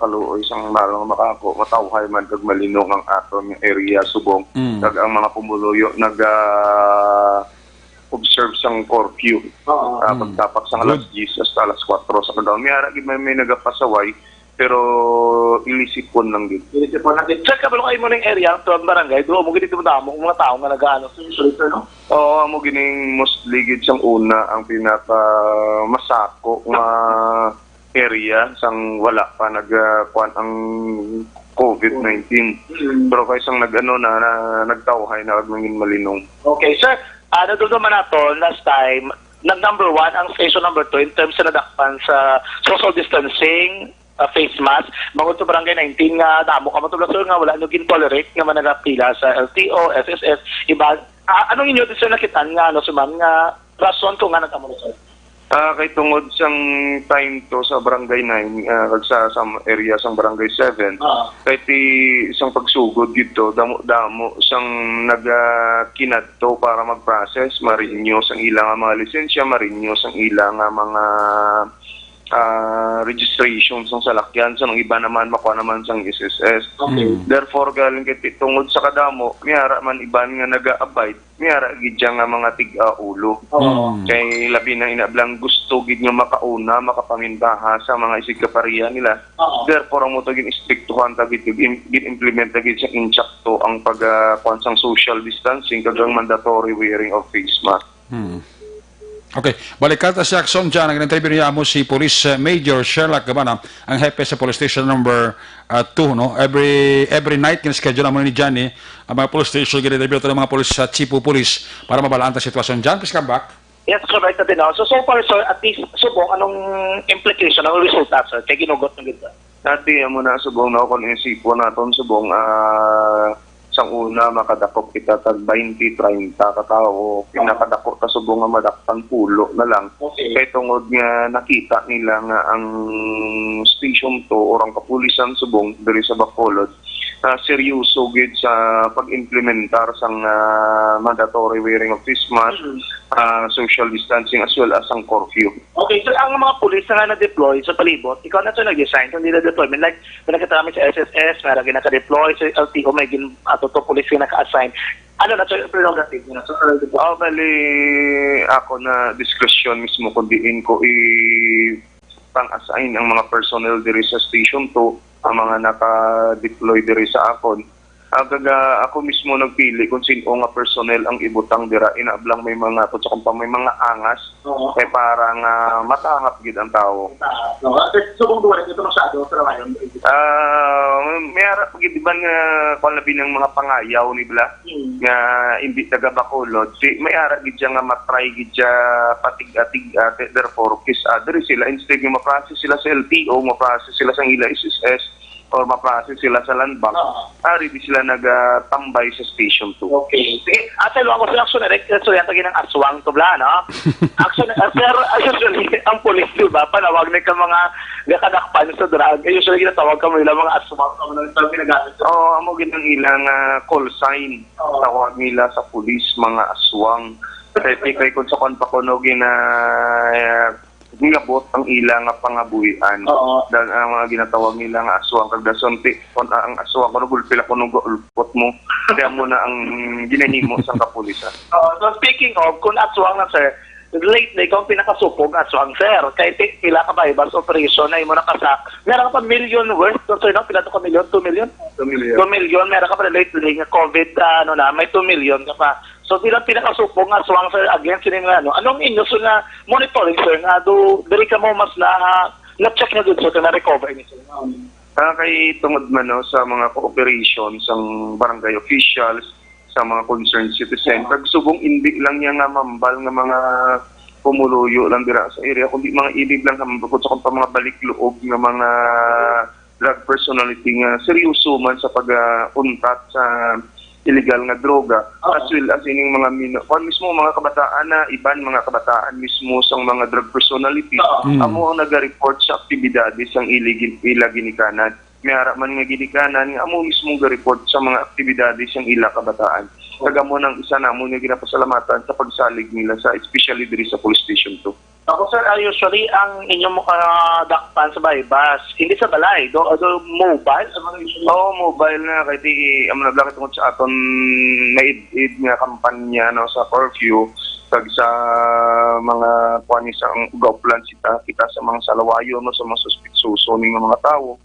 kaluoy sang lalang makako, matawhay man kag malinong ang aton nga area subong. Mm. Kag ang mga pumuluyo naga observe sang curfew. Oo. Ah, Mm. pagtapak sang alas Good. diyes hasta alas kuwatro sa kadlawon. May ara gid may, may nagapasaway, pero ilisipon lang gid. Ilisipon lang gid. Sir, kabalo kayo mo ning area, ang twelve barangay, doon mo gid damo ang mga tao nga nagaano sa usually, sir, no? Oo, amo gining mostly gid sang una ang pinaka masako nga area sang wala pa nag, ah, kuwan ang covid nineteen. Mm. Pero kay sang nag-ano na, na, nagtawhay na kag nangin malinong. Okay, sir. Ah, nadumduman nato last time, nag number one ang station number two in terms sa nadakpan sa social distancing, ah, face mask. Bangod sa barangay nineteen nga damo ka mo, sir, nga wala nyo gin-tolerate nga managapila sa L T O, S S S, iba. Ah, anong inyo, sir, nakitaan nga, ano, suman nga rason kung nga nagkamo, sir? Ah, kay tungod sang time to sa Barangay nine, ah, kag sa, sa area sang Barangay seven, Ah. kay ti isang pagsugod gid to, damo-damo sang nagakinadto para mag-process, ma-renew sang ila nga mga lisensya, ma-renew sang ila nga mga, ah, registration sang salakyan, sa mga iba naman, makuha naman sang S S S. Okay. Mm. Therefore, galing kay ti-, tungod sa kadamo, may ara man iban nga naga-abide, may ara gid siya nga mga tig-a ulo. Oo. Mm. Kay labi na inablang gusto gid nga makauna, makapaminbaha sa mga isig kapareha nila. Oo. Therefore, ang mo to gin-istriktuhan ta gid, gin-, gin-implement ta gid sa insakto ang pag, ah, kuwan sang social distancing kag ang mandatory wearing of face mask. Hmm. Okay, balikan ta si Action dyan. Nag-interview niya mo si Police, uh, Major Sherlock Gabana, ang hepe sa Police Station number, uh, two, no? Every, every night, gina-schedule naman ni Johnny ang mga police station, gina-interview ito ng mga police sa chief of police para mabalaan ta sitwasyon dyan. Please come back. Yes, correct natin, no? So, so far, sir, at least, subong, anong implication, anong resulta, sir, kay ginugot ng ganda? Dati, amo na, subong na, kung isipon naton, subong, ah, sang una, makadakop kita tag twenty, treinta ka tawo. Pinakadako ta subong nga madakpan, pulo na lang. Okay. Kay tungod nga nakita nila nga ang Station two or ang kapulisan subong diri sa Bacolod, ah, seryoso gid sa pag-implementar sang, ah, mandatory wearing of face mask, ah, social distancing, as well as ang curfew. Okay, so ang mga pulis na nga na-deploy sa palibot, ikaw na to nag-design kung dila deployment, like, may nagkatami sa S S S, may lagi naka-deploy sa L T O, may gin-, ato to pulis nga naka-assign. Ano na to yung prerogative nyo na to? Oh, bali, ako na discretion mismo kung diin ko i-pang-assign ang mga personnel diri sa Station two, ang mga naka-deploy diri sa akon. Ang kaga, ako mismo nagpili kung sino nga personnel ang ibutang dira. Inaablang may mga, kung sa kumpa may mga angas, Oo. Kay para nga matahap gid ang tawo. Taas, no? At subong duwa ito masyado sa rawayon. Ah, may ara pa gid iban nga kung labi ng mga pangayaw ni bla Hmm. nga hindi taga Bacolod. Si may ara gid siya nga matry gid siya patig-atig ate, therefore kis ah, diri sila instead nga ma-process sila sa L T O, ma-process sila sa ila S S S or ma-process sila sa land bank. Oo. Ari di sila nagatambay sa Station two. Okay. Sige, ate, luwa ko sa action, eh, so yata ginang aswang to bla, no? Action, uh, sir, uh, usually, ang police, di ba, panawag na ka mga nakadakpan sa drug, eh, usually ginatawag ka mo nila mga aswang, kamo na ito ginagamit. Oo, amo gid ang ilang, ah, call sign. Oo. Tawag nila sa police, mga aswang. Kay, kay kung sa kon pa kuno gina, ah, ngabot ang ila nga pangabuhian. Oo. Dan ang mga ginatawag nila nga aswang kag dason ti kon ang aswang kuno gulpi la kuno gaulpot mo. Kaya mo na ang ginahimo sang kapulisan. Oo. So speaking of, kung aswang na, sir, lately kung pinakasupog aswang, sir, kay ti-, pila ka buy-bust operation na imo nakasa, meron ka pa million worth, so, sir, no? Pila to ka million? Two million? Two million. Two million, meron ka pa lately nga COVID, ah, ano na, may two million ka pa. So, bilang pinakasupong nga aswang, sir, against ini nga, ano, anong inyo, sir, nga monitoring, sir, nga do, diri ka mo mas na, na-check na dun, sir, na recover ini, sir? Ah, kay tungod man, no, sa mga cooperation sang barangay officials, sa mga concerned citizen, kag subong hindi lang niya nga mambal nga mga pumuluyo lang dira sa area, kundi mga inig lang sa bukod sa kung pa mga balik loob nga mga drug personality nga seryoso man sa pag-untat sa illegal nga droga, Oo. as well as ining mga mino-, kwan mismo, mga kabataan na iban mga kabataan mismo sang mga drug personality, Oo. Mm. amo ang naga-report sa aktibidades sang ilig-, ila ginikanan. May ara man nga ginikanan nga amo mismo ga-report sa mga aktibidades sang ila kabataan. Kag amo nang isa namon nga ginapasalamatan sa pagsalig nila sa, especially diri sa Police Station two. Ako, sir, ah, usually, ang inyong, ah, dakpan sa buy-bust, hindi sa balay, do, do mobile, ang mga usually? Oo, mobile na, kay di, amo na, bakit tungod sa aton maid-id nga kampanya, no, sa curfew, kag sa mga, kuwan, sa ang ugauplan, sita, kita sa mga salawayo, no, sa mga suspitsoso, ni nga mga tawo.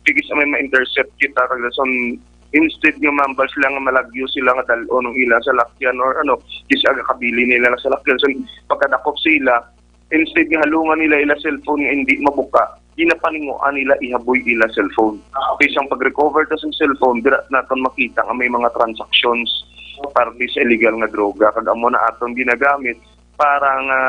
Sige sa may ma-intercept kita, kag dason, instead nga mambal sila nga malagyo sila nga dal-on ang ila salakyan or ano, kis aga kabili nila nga salakyan. So, pagkadakop sila, instead nga halungan nila ila cellphone nga hindi mabuka, ginapaninguan nila ihaboy ila cellphone. Ah, okay. Kay sang pag-recover ta sa cellphone, dira naton makita nga may mga transactions parte sa illegal nga droga. Kag amo na aton ginagamit para nga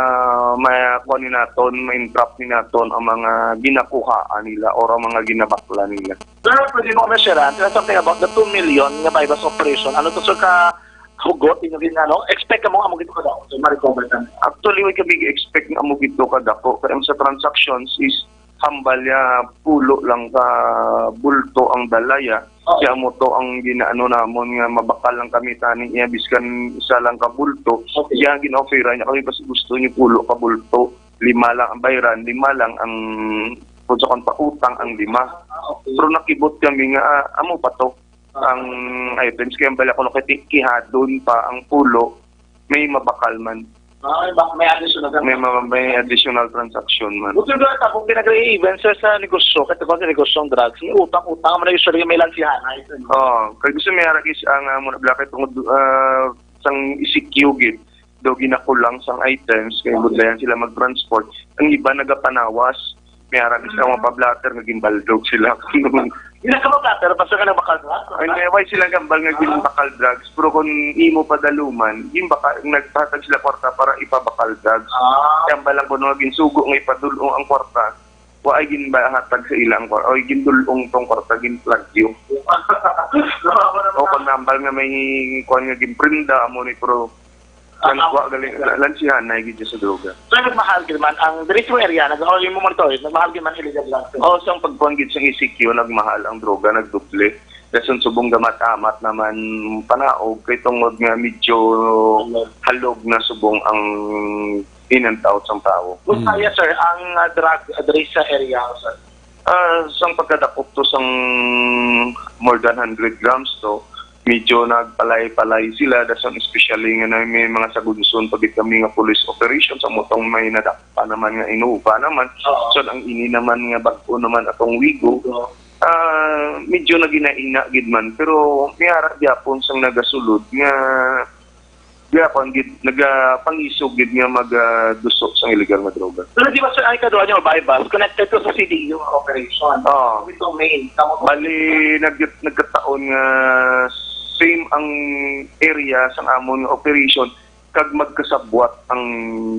ma-, kuwan ni naton, ma-entrap ni naton ang mga ginakuhaan nila or ang mga ginabaklan nila. Sir, pwede mo kami share, tell us something about the two million nga buy-bust operation. Ano to, sir, ka hugot inyo gid nga, no? Expect mo amo gid to kadako, sir, ma-recover kami? Actually, way kami expect nga amo gid to kadako. Kaya ang sa transactions is hambal ya pulo lang ka bulto ang dala ya. Oo. Kaya mo to ang ginaano namon nga mabakal lang kami tani iya biskan isa lang ka bulto. Okay. Kaya gin-offeran niya kami, basta gusto niyo pulo ka bulto, lima lang ang bayran, lima lang ang, kung sa kon pautang ang lima. Ah, okay. Pero nakibot kami nga, ah, amo pa to. Ah. Ang items, kaya bala ko nakiti-, kihadon pa ang pulo, may mabakal man. Ah, may ba-, may additional May transaction. ma-, may additional transaction man. Buti ba, tapos pinag-even, sir, sa negosyo, kasi kung sa negosyo ang drugs, may utang-utang, may usually may lansihan, ay, ito, no? Oo, kay gusto may aragis ang, ah, muna black tungod, ah, sang E C Q gid, do ginakulang sang items, kay Okay. budlayan sila mag-transport. Ang iba nagapanawas, may aragis ang mga pablatter nga gimbaldog sila. Hindi na ka mablatter, basta ka nabakal na. Ay, may, why sila gambal nga Ah. ginbakal drugs? Pero kung imo padaluman, ginbaka-, nagpatag sila kwarta para ipabakal drugs. Ah. Gambal lang kuno nga ginsugo nga ipadulong ang kwarta. Wa ay ginbahatag sa ilang kwarta. Oy, gindulong tong kwarta, ginplagyo. Grabe naman. O, kung nambal nga may kuwan nga ginprenda, amo ni, pero Lan-, Ah, wa gali-, la-, lansihan na gid sa droga. So, nagmahal gid man ang, diri sa area, nag-, oh, yung monitor, nagmahal gid man illegal lang. Oh, sa pagkuwan gid sa E C Q, nagmahal ang droga, nagdoble. Dason subong gamat-amat naman panaog kay tungod nga medyo halog na subong ang in and out sang tawo. Kung Mm. kaya, sir, ang, ah, drug, ah, diri sa area, sir? Ah, sang pagkadakop to sang more than hundred grams to, medyo nagpalay-palay sila, dason especially nga na may mga sagunson pa gid kami nga police operation sa mutong may nadakpa naman nga Innova naman. Oo. So, ang ini naman nga bag-o naman atong Wigo, Oo. ah, medyo naginaina gid man, pero may ara gyapon sang nagasulod nga gyapon gid, nagapangisog gid nga mag, ah, duso sang illegal nga droga. Pero di ba, sir, ay kaduha niyo, Baybas, connected to sa C D U nga operation? Oo. Ito main, tama ba? Bali, nag-, nagkataon nga same ang area sang amon nga operation, kag magkasabwat ang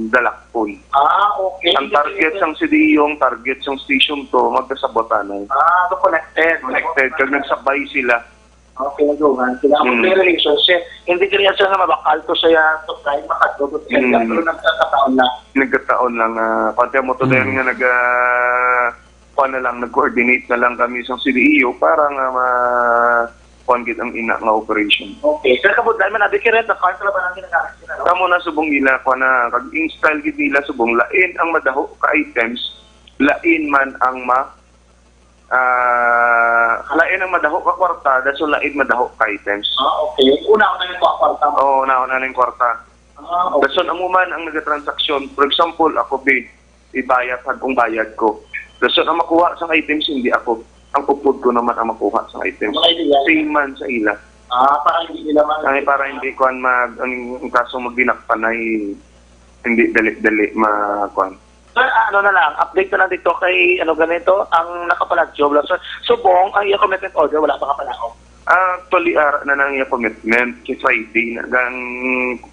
dalakpon. Ah, okay. Ang target sang C D U, ang target sang Station two, magkasabwatan na. Ah, so connected. Connected, kag nagsabay sila. Okay, nagduman sila. Ang Mm. may relationship. Hindi kaya siya nga mabakal to siya, to try makadto, to try, Mm. pero nagkakataon lang. Nagkataon lang, ah, pati mo to Mm. din nga nag, ah, kuwan na lang, nag-coordinate na lang kami sa C D U para nga ma-, kuwan gid ang ina nga operation. Okay. Sir, kabudlan man, abi, kay rent a car, sila ba nang ginagamit sila, no? Kamo na subong nila, kuwan na, kag install gid nila subong, lain ang madaho ka items, lain man ang ma-, ah, lain ang madaho ka kwarta, dason lain madaho ka items. Ah, okay. Una ko na yung kwarta mo. Oo, una ko na yung kwarta. Ah, okay. Dason amo man ang nagatransaksyon. For example, ako, bi, ibayad, hagkong bayad ko. Dason ang makuha sang items, hindi ako. Ang upod ko naman ang makuha sang items. Mga illegal. Same man sa ila. Ah, para hindi nila ma- Ay, para hindi kuan mag, ang, ang kaso magdinakpan ay hindi dali-dali ma-, kuan. Sir, ah, ano na lang, update na lang dito kay, ano, ganito, ang nakapalag-job lang. Sir, subong, ang iya commitment order, wala pa kapanaog? Ah, actually, ara na nang iya commitment kay Friday na. Ang,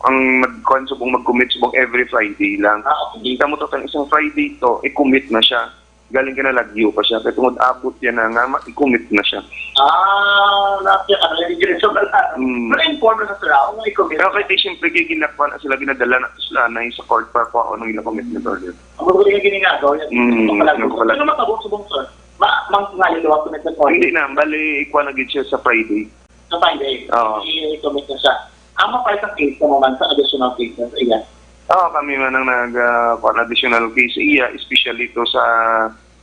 ang mag-, kuan, subong mag-commit, subong every Friday lang. Ah, okay. Kita mo to, ang isang Friday to, i-commit na siya. Galing ka na, lagyo pa siya. Kaya tungod abot yan na nga, ma-, i-commit na siya. Ah, na siya, ano, yung sa bala. Mm. Pero inform na sa sila, ako nga i-commit. Pero kaya, di, siyempre, kay ginakwa na sila, ginadala na to sila, na sa court para kuha ng ilang commitment order. Ang mga rin yung ginagawa niya, Mm, ito pala, nagpapala- ano matabo sa bungso? Ma-, mang-, ngayon daw ang commitment order? Hindi na, bali, ikuha na gid siya sa Friday. Sa Friday? Oo. I-commit na siya. Ang mapay sa case naman sa additional case na sa iya? Oo, kami man ang nag, ah, kuwan, additional case sa iya, especially to sa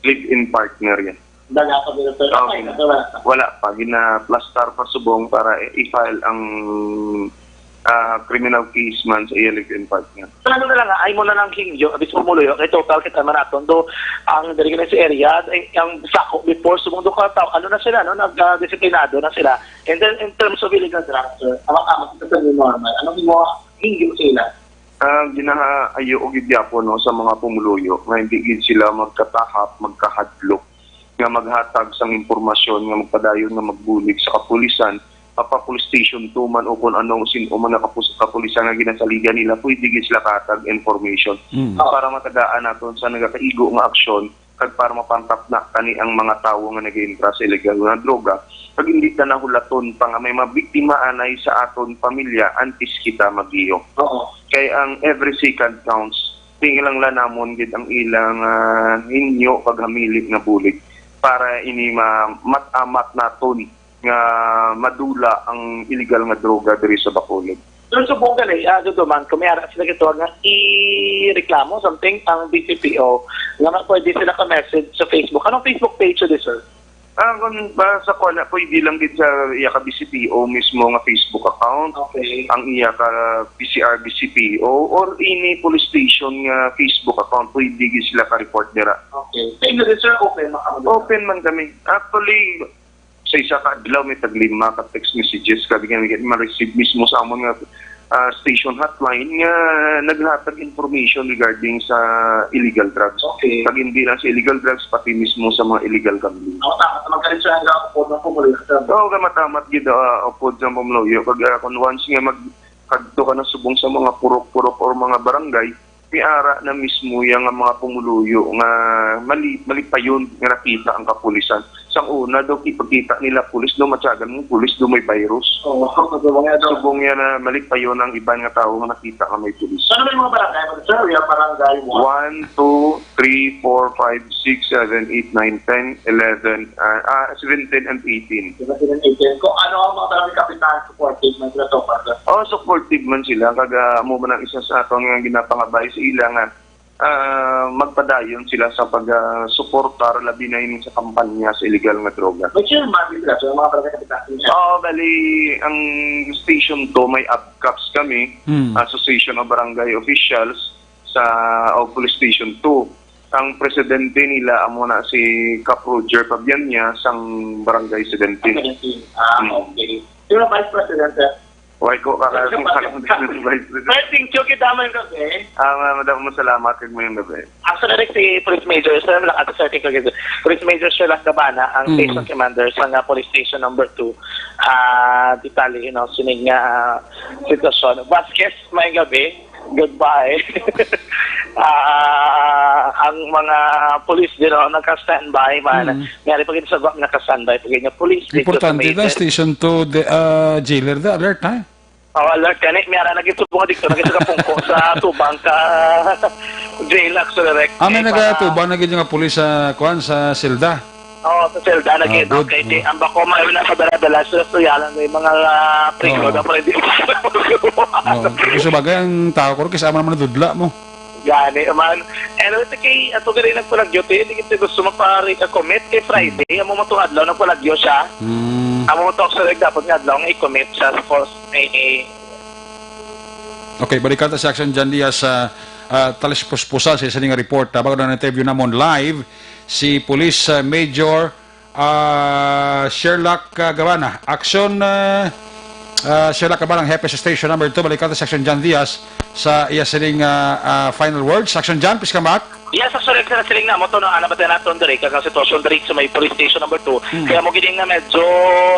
live-in partner yan. Dala pa dito, sir. Okay. Wala pa. Wala pa. Ginaplastar pa subong para i-, i-file ang, ah, criminal case man sa iya live-in partner. So, ano na lang, ah, ay mo na lang hingyo, abis mo mulo yun, kay total kita man naton, do, ang diri na sa area, ay, ang sako before, subong do ka tao, ano na sila, no? Nag, ah, disiplinado na sila. And then, in terms of illegal drugs, sir, ang, ang, ang, normal, anong mo hingyo sa ila? Ah, ginaha-, ayo og gid gyapon, no, sa mga pumuluyo nga hindi gid sila magkatahap, magkahadlok nga maghatag sang impormasyon nga magpadayon nga magbulig sa kapulisan, mapa police station two man o kung ano, sin-o man nga kapus-, kapulisan nga ginasaligan nila, pwede gid sila kahatag information Mm. para matagaan naton sa nagakaigo nga aksyon kag para mapantapna kani ang mga tawo nga nag-iintra sa illegal nga droga, kag hindi ta nahulaton pa nga may mabiktima anay sa aton pamilya antes kita maggiyo. Oo. Kay ang every second counts. Kinahanglan namon gid ang ilang, ah, hinyo kag hamili nga bulig para ini ma-, mat-amat naton nga madula ang illegal nga droga diri sa Bacolod. Doon subong gali, ah, Duduman, kung may ara sila gito nga i-reklamo, something, ang B C P O, nga ma-, pwede sila ka-message sa Facebook. Anong Facebook page yun, sir? Ah, kung ba sa kuwan na, pwede lang gid sa iya ka B C P O mismo nga Facebook account, Okay. ang iya ka P C R B C P O, or any police station nga Facebook account, pwede gid sila ka-report dira. Okay. Sa inyo din, sir, open man kamo dito? Open man kami. Actually, sa isa ka adlaw, may taglima ka text messages ka, di kami ma-receive mismo sa amon nga, ah, station hotline nga naghatag information regarding sa illegal drugs. Okay. Pag hindi lang sa illegal drugs, pati mismo sa mga illegal gambling. Ako, tama. Magkalit siya ang upod ng pumuli, sir. Oo, gamatamat gid, ah, upod sa pumuluyo. Pag, ah, kung once nga mag-, kadto ka na subong sa mga purok-purok or mga barangay, may ara na mismo yang nga mga pumuluyo nga mali-, malipayon nga nakita ang kapulisan. Sang una daw, ipakita nila pulis, daw matyagan mo pulis, daw may virus. Oo, subong yan, daw. Subong yan na malipayon ang iban nga tawo nga nakita nga may pulis. Ano may mga barangay, sir? Yung barangay one? One, two, three, four, five, six, seven, eight, nine, ten, eleven, ah, ah, seventeen and eighteen. Seventeen and eighteen. Kung ano ang mga barangay kapitan, supportive man sila, Topper? Oh, supportive man sila. Kag, ah, amo man ang isa sa aton nga ginapangabay sa ila nga, ah, magpadayon sila sa pag, ah, suportar, labi na ini sa kampanya sa illegal nga droga. May chairman din sila, so, ang mga barangay kapitan. Oo, bali, ang Station two, may ABCOPS kami, Hmm. Association of Barangay Officials, sa, o Police Station two. Ang presidente nila amo na si Cap Roger Pabianya sang Barangay seventeen. Seventeen. Ah, Hmm. Okay. Sino Vice President, sir? Why ko kaka- Sino Vice President? Sir, thank you kita man gabi. Ah, ma-, madam, masalamat kag mayong gabi. Actually, si Police Major, sir, lang ato sa ating kag-, Police Major Sherlock Gabana, ang Hmm. station commander sa nga police station number two. Ah, detalye, you know, sining nga, ah, sitwasyon. Vasquez, may gabi. Goodbye. Ah, ang mga pulis din, oh, naka-standby man. Mm. May ari pa gid sa guwa, naka-standby pa gid nga pulis dito sa Importante may da, Station two, the, ah, jailer da, alert, ha? Oh, alert gani. May ara na gid subong dito, na gid sa kapungko sa tubang ka jail, actually, Rek. Ah, may Eh, para nagatubang na gid nga pulis sa, kuan, sa selda? Oo, sa selda na Ah, gid. Good. Okay, di, ang bako, may na sa dala-dala, sa suyalan, may mga, ah, prigo Oo. na pala, di. Oo. Kasi bagay, ang tao ko, kasi ama naman nadudla mo. Gani, man. Anyway, ito kay, ato gani nagpalagyo, ti, hindi kita gusto magpa-recommit kay Friday. Amo mo tong adlaw, nagpalagyo siya. Hmm. Amo mo to, actually, dapat nga adlaw nga i-commit siya sa cause, eh, eh. Okay, balikan ta si Action John Diaz sa, ah, talispuspusan sa isa nga report. Ah, bago na interview namon live, si Police, ah, Major, ah, Sherlock, ah, Gabana. Action, ah, ah, Sherlock Gabana, ang hepe sa Station Number Two. Balikan ta si Action John Diaz sa iya sining, ah, ah, final words. Action John, please come back. Yes, actually, sir, siling na mo to, no, ana ba naton diri, kag ang sitwasyon diri sa may police station number two. Hmm. Kaya mo gini nga medyo,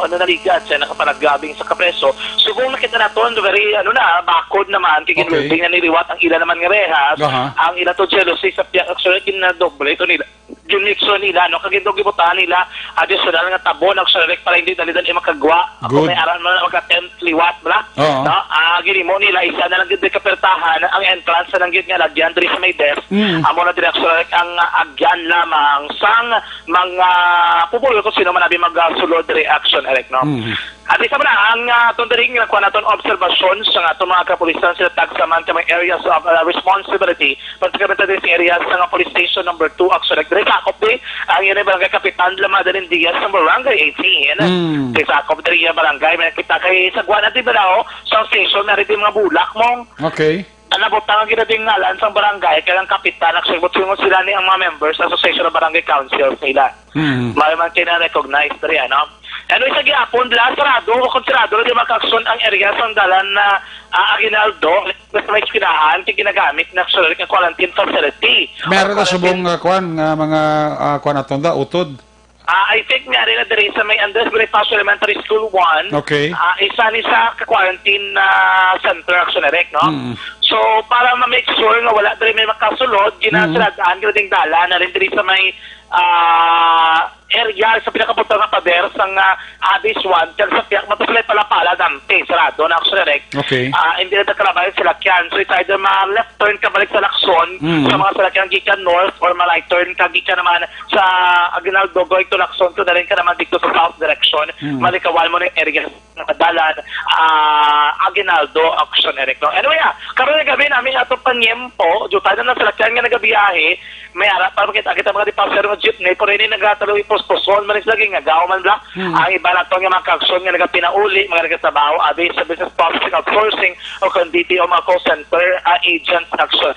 ano, naligat siya, nakapanagabing sa kapreso. Subong nakita naton, very, ano na, bakod naman, kay Okay. ginwelbing na niliwat ang ila naman nga rehas, Aha. ang ila to jealousy sa piyak, actually, ginadoble to nila. Ginmixo nila, no? Kag ito gibutahan nila, additional nga tabon, actually, para hindi dali-dali makagwa. Ako Good. may aral mo na mag-attempt liwat, bla? Oo. No? Ah, ginimo nila, isa na lang gid kapertahan, ang entrance na lang gid nga lagyan diri sa may desk. Mm. Amo na diri, actually, ang, ah, agyan lamang sang mga pupulol kung sino man abi magasulod diri, action, Eric, no? Mm. At isa man na, ang, ah, aton diri nga kuha naton obserbasyon sa aton mga kapulisan, sila tagsa man ka may areas of, ah, responsibility, particularly sa area sa nga police station number two, actually, diri sakop di ang yun ay barangay kapitan, Lama Dalin Diaz, sa barangay eighteen. Mm. Di sakop diri ang barangay, may kita kay sa Guana di Balao, sa station, may di mga bulak mo. Okay. Ang nabutang ang ginadingalan sang barangay, kay ang kapitan, nagsugot-sugot sila ni ang mga members sa Association of Barangay Councils nila. Mm. May man kina-recognize diri, ano? Ano, isa gihapon, bla, sarado, o kung sarado, di makakson ang area sang dalan na, ah, Aguinaldo, sa may eskwelahan, kay ginagamit na, actually, nga quarantine facility. Meron Or na subong, quarantine ah, kwan, nga mga, ah, kwan aton da, utod. Ah, I think nga rin na diri sa may Andres Bonifacio Elementary School one. Okay. Ah, isa ni sa ka-quarantine na center, actually, Rek, no? Mm. So, para ma-make sure nga wala diri may makasulod, Mm. ginasarag-an gyud ding dalan na rin diri sa may, ah, area sa pinakabutang nga pader sang, ah, Addis one, kag sa piyak mato sila palapala dampi, sarado na, actually, Rek. Okay. Ah, hindi na kalabay sila kyan. So, it's either ma-left turn ka balik sa Lacson, Mm. sa mga salakyan gikan north, or ma-right turn ka gikan naman sa Aguinaldo, going to Lacson, to na rin ka naman dito sa south direction, Mm. malikawan mo na yung area nga dalan, ah, Aguinaldo, action, Eric, no? Anyway, ah, karon nga gabi namin ato panyempo, jutay na lang sa lakyan nga nagabiyahe, may ara pa makita kita mga di pasero nga jeepney, pero ini nagatalo ipuspuson, man is lagi nga gaw man lang. Hmm. Ang iba nato nga mga kaaksyon nga nagapinauli, mga nagatrabaho, abi sa business processing, outsourcing, o kung D P O, mga call center, ah, agents, action.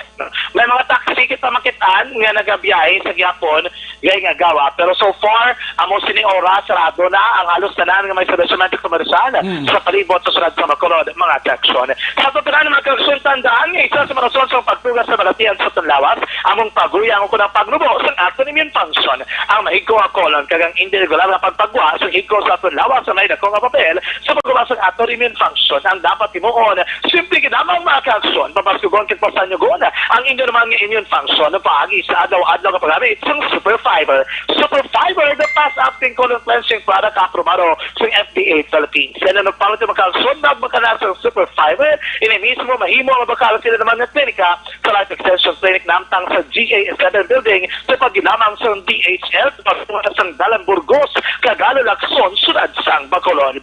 May mga taxi kita makitaan nga nagabiyahe sa gihapon, gay nga gawa. Pero so far, amo sini oras, sarado na ang halos tanan nga may establishmento komersyal Mm. sa palibot sa syudad sa Bacolod, mga kaaksyon. Sa ato tanan, mga kaaksyon, tandaan nga isa sa mga rason sa pagtugas sa balatian sa aton lawas, among paguyang o kunang pagnubo sa aton immune function. Ang mahigko nga colon kag ang indi regular nga pagpagwa sa higko sa aton lawas sa may dako nga papel sa pagguba sa aton immune function. Ang dapat himuon, simple gid lamang, mga kaaksyon, pabaskugon kag pasanyugon ang inyo naman nga immune function paagi sa adlaw-adlaw nga paggamit sang Super Fiber. Super Fiber, the fast up Colon cleansing product aprobado sa F D A Philippines. Yan ang nagpamit ang bakal sundag makana sa Super Fiber. Ini mismo mahimo ang bakal sa naman nga klinika sa Life Extension Clinic namtang sa G A seven Building sa pagginamang sa D H L sa pagtunga sang Dalan Burgos, Kagalo, Lacson, Siyudad sang Bacolod.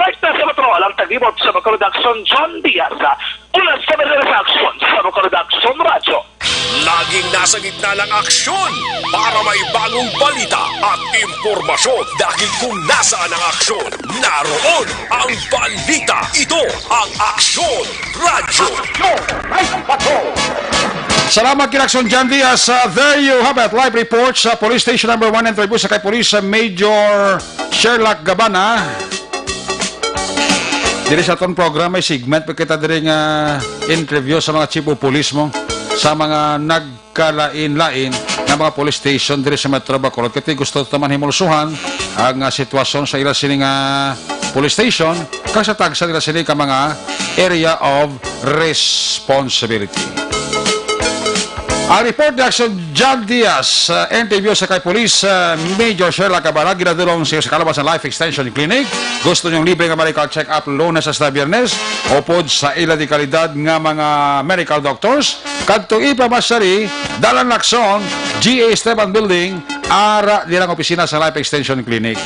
Rekta sa Metro, alang taglibot sa Bacolod Aksyon, John Diaz. Una sa Metro sa Aksyon sa Bacolod Aksyon Radyo. Laging nasa gitna ng aksyon para may bagong balita at impormasyon. Dahil kung nasaan ang aksyon, naroon ang balita. Ito ang Aksyon Radyo. Salamat kay Aksyon John Diaz. Uh, there you have it. Live report sa Police Station Number One, interview sa kay Police, uh, Major Sherlock Gabana. Diri sa aton program, may segment pa kita diri nga interview sa mga chief of police mo, sa mga nagkalain-lain nga mga police station diri sa Metro Bacolod. Kay gusto ta man himulsuhan ang, ah, sitwasyon sa ila sini nga police station, kag sa tagsa nila sini ka mga area of responsibility. Ang report ni Action John Diaz, uh, interview sa kay Police, uh, Major Sherla Cabana, ginadulong sa, sa kalaban sa Life Extension Clinic. Gusto niyong libre nga medical check-up Lunes hasta Biyernes, upod sa ila di kalidad nga mga medical doctors, kadto ipamasyari, Dalan Lacson, G A Esteban Building, ara nilang opisina sa Life Extension Clinic.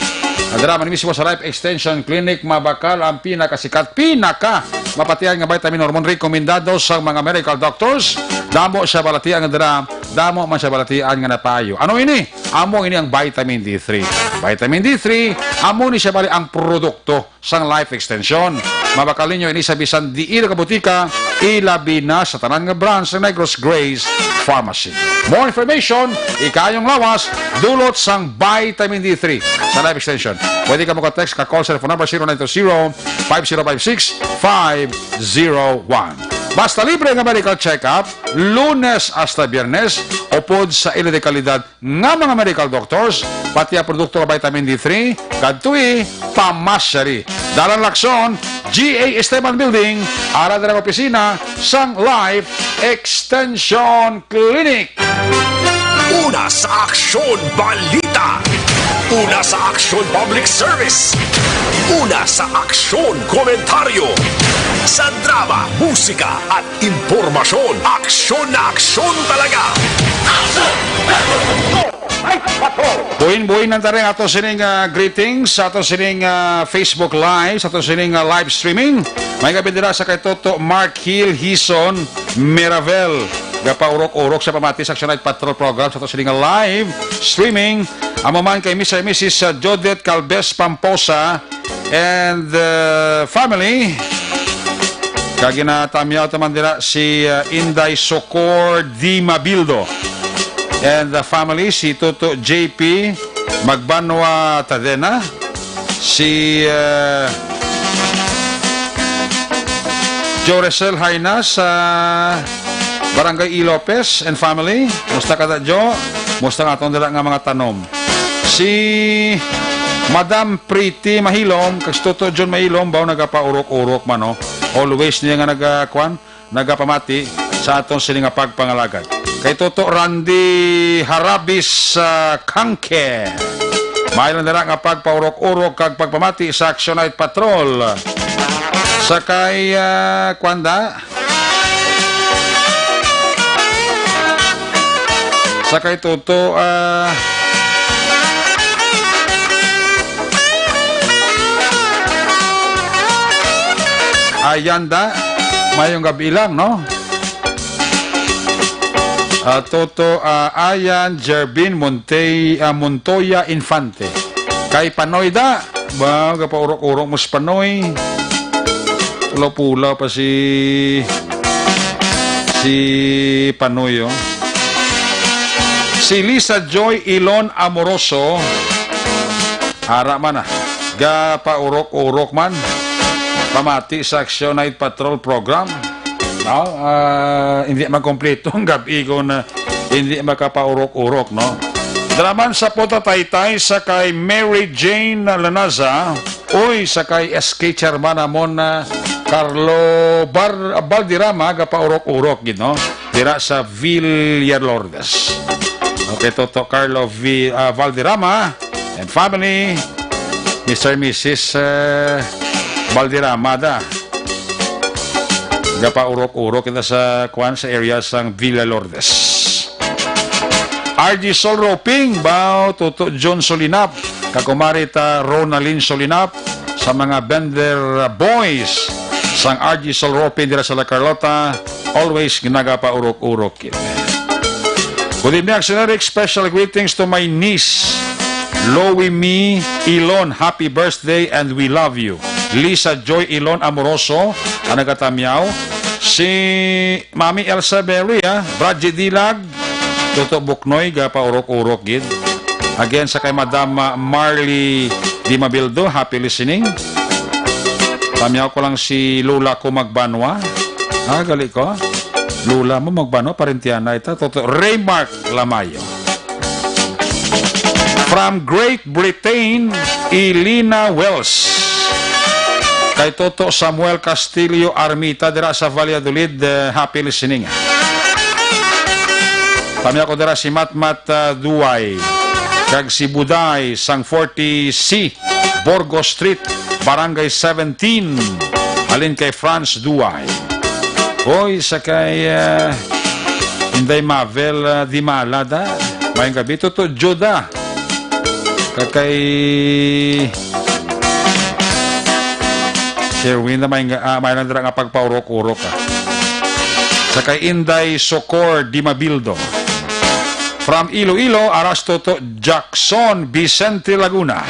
Nadara man mismo sa Life Extension Clinic, mabakal ang pinakasikat, pinaka mapatian nga vitamin hormone rekomendado sa mga medical doctors. Damo siya balatian nga dira, damo man siya balatian nga napayo. Ano ini? Amo ini ang vitamin D three. Vitamin D three, amo ni siya bali ang produkto sang Life Extension. Mabakal ninyo ini sa bisan diin ka butika, ilabi na sa tanan nga branch sa Negros Grace Pharmacy. More information, ikayong lawas, dulot sang vitamin D three sa Life Extension. Pwede ka mo ka-text, ka-call sa phone number zero nine two zero, five zero five six, five zero one. Basta libre nga medical check-up, Lunes hasta Biyernes, upod sa ila di kalidad nga mga medical doctors, pati ang produkto nga vitamin D three, kadtoi pamasyari. Dalan Lacson, G A Esteban Building, ara dira ang opisina sang Life Extension Clinic. Una sa aksyon, balita. Una sa aksyon, public service. Una sa aksyon, komentaryo. Sa drama, musika, at impormasyon. Aksyon na aksyon talaga. Buhin-buhin lang tayo ang ato sining, ah, greetings, sa ato sining, ah, Facebook Live, sa ato sining, ah, live streaming. May gabi dira sa kay Toto Mark Hill Hison Miravel. Gapaurok-urok sa pamati sa Action Night Patrol Program sa ato sining, ah, live streaming. Amo man kay Mister and Missus, ah, Jodette Calves Pamposa and, ah, family. Kag ginatamyaw ta man dira si, ah, Inday Socor Di Mabildo and the family, si Toto J P Magbanwa Tadena, si, ah, Jorecel Haina sa Barangay E. Lopez and family. Musta ka da, Jo? Musta nga aton dira nga mga tanom? Si Madam Pretty Mahilom, kag si Toto John Mahilom, baw nagapaurok-urok man, no? Always niya nga naga-, kwan, nagapamati sa aton sini nga pagpangalagad. Kay Toto Randy Harabis sa Kangke. May lang dira nga pagpaurok-urok kag pagpamati sa Action Night Patrol. Sa kay, ah, kwan da? Sa kay Toto, ah, Ayanda, mayong gabi lang, no? Ah, Toto, ah, Ayan, Jervin, Monte-, ah, Montoya, Infante. Kay Panoy da, ba, gapaurok-urok mo si Panoy. Pula-pula pa si, si Panoy, oh. Si Lisa Joy Ilon Amoroso, ara man, ah. Gapaurok-urok man. Pamati sa Action Night Patrol Program. No? Ah, hindi man kompleto ang gabi kung, ah, hindi makapaurok-urok, no? Draman sa Punta Taytay sa kay Mary Jane Lanaza, uy, sa kay S K Chairman amon na Carlo Bar-, Valderrama, gapaurok-urok gid, no? Dira sa Villalourdes. Okay, Toto Carlo Vi-, ah, Valderrama, and family, Mister and Missus, eh, Valderrama da. Gapaurok-urok kita sa, kwan, sa area sang Villa Lourdes. R G Sol Roping, bao, Toto John Solinap, kakumari ta Ronalyn Solinap, sa mga Bender Boys, sang R G Sol Roping dira sa La Carlota, always nagapaurok-urok kita. Good evening, Action Eric. Special greetings to my niece, Loie Mi Ilon. Happy birthday and we love you. Lisa Joy Ilon Amoroso, ang nagatamyaw. Si Mami Elsa Berry, ah, Bradji Dilag, Toto Buknoy, gapaurok-urok gid. Again, sa kay Madam, ah, Marley Dimabildo, happy listening. Tamyaw ko lang si Lola ko Magbanwa. Ah, gali ko. Lola mo Magbanwa, parentiana ita. Toto Raymark Lamayo. From Great Britain, Elena Wells. Kay Toto Samuel Castillo Armita dira sa Valladolid, eh, happy listening. Kami ako dira si Matmat, ah, Duway, kag si Buday sang forty C Burgos Street, Barangay seventeen. Alin kay Franz Duway. Hoy, sa kay, ah, Inday Mavel, ah, Dimala da. Maayong gabi, Toto Juda. Kag kay Sherwin na may, ah, may lang dira nga pagpaurok-urok, ah. Sa kay Inday Socor Dimabildo. From Iloilo, Aras Toto Jackson Vicente Laguna.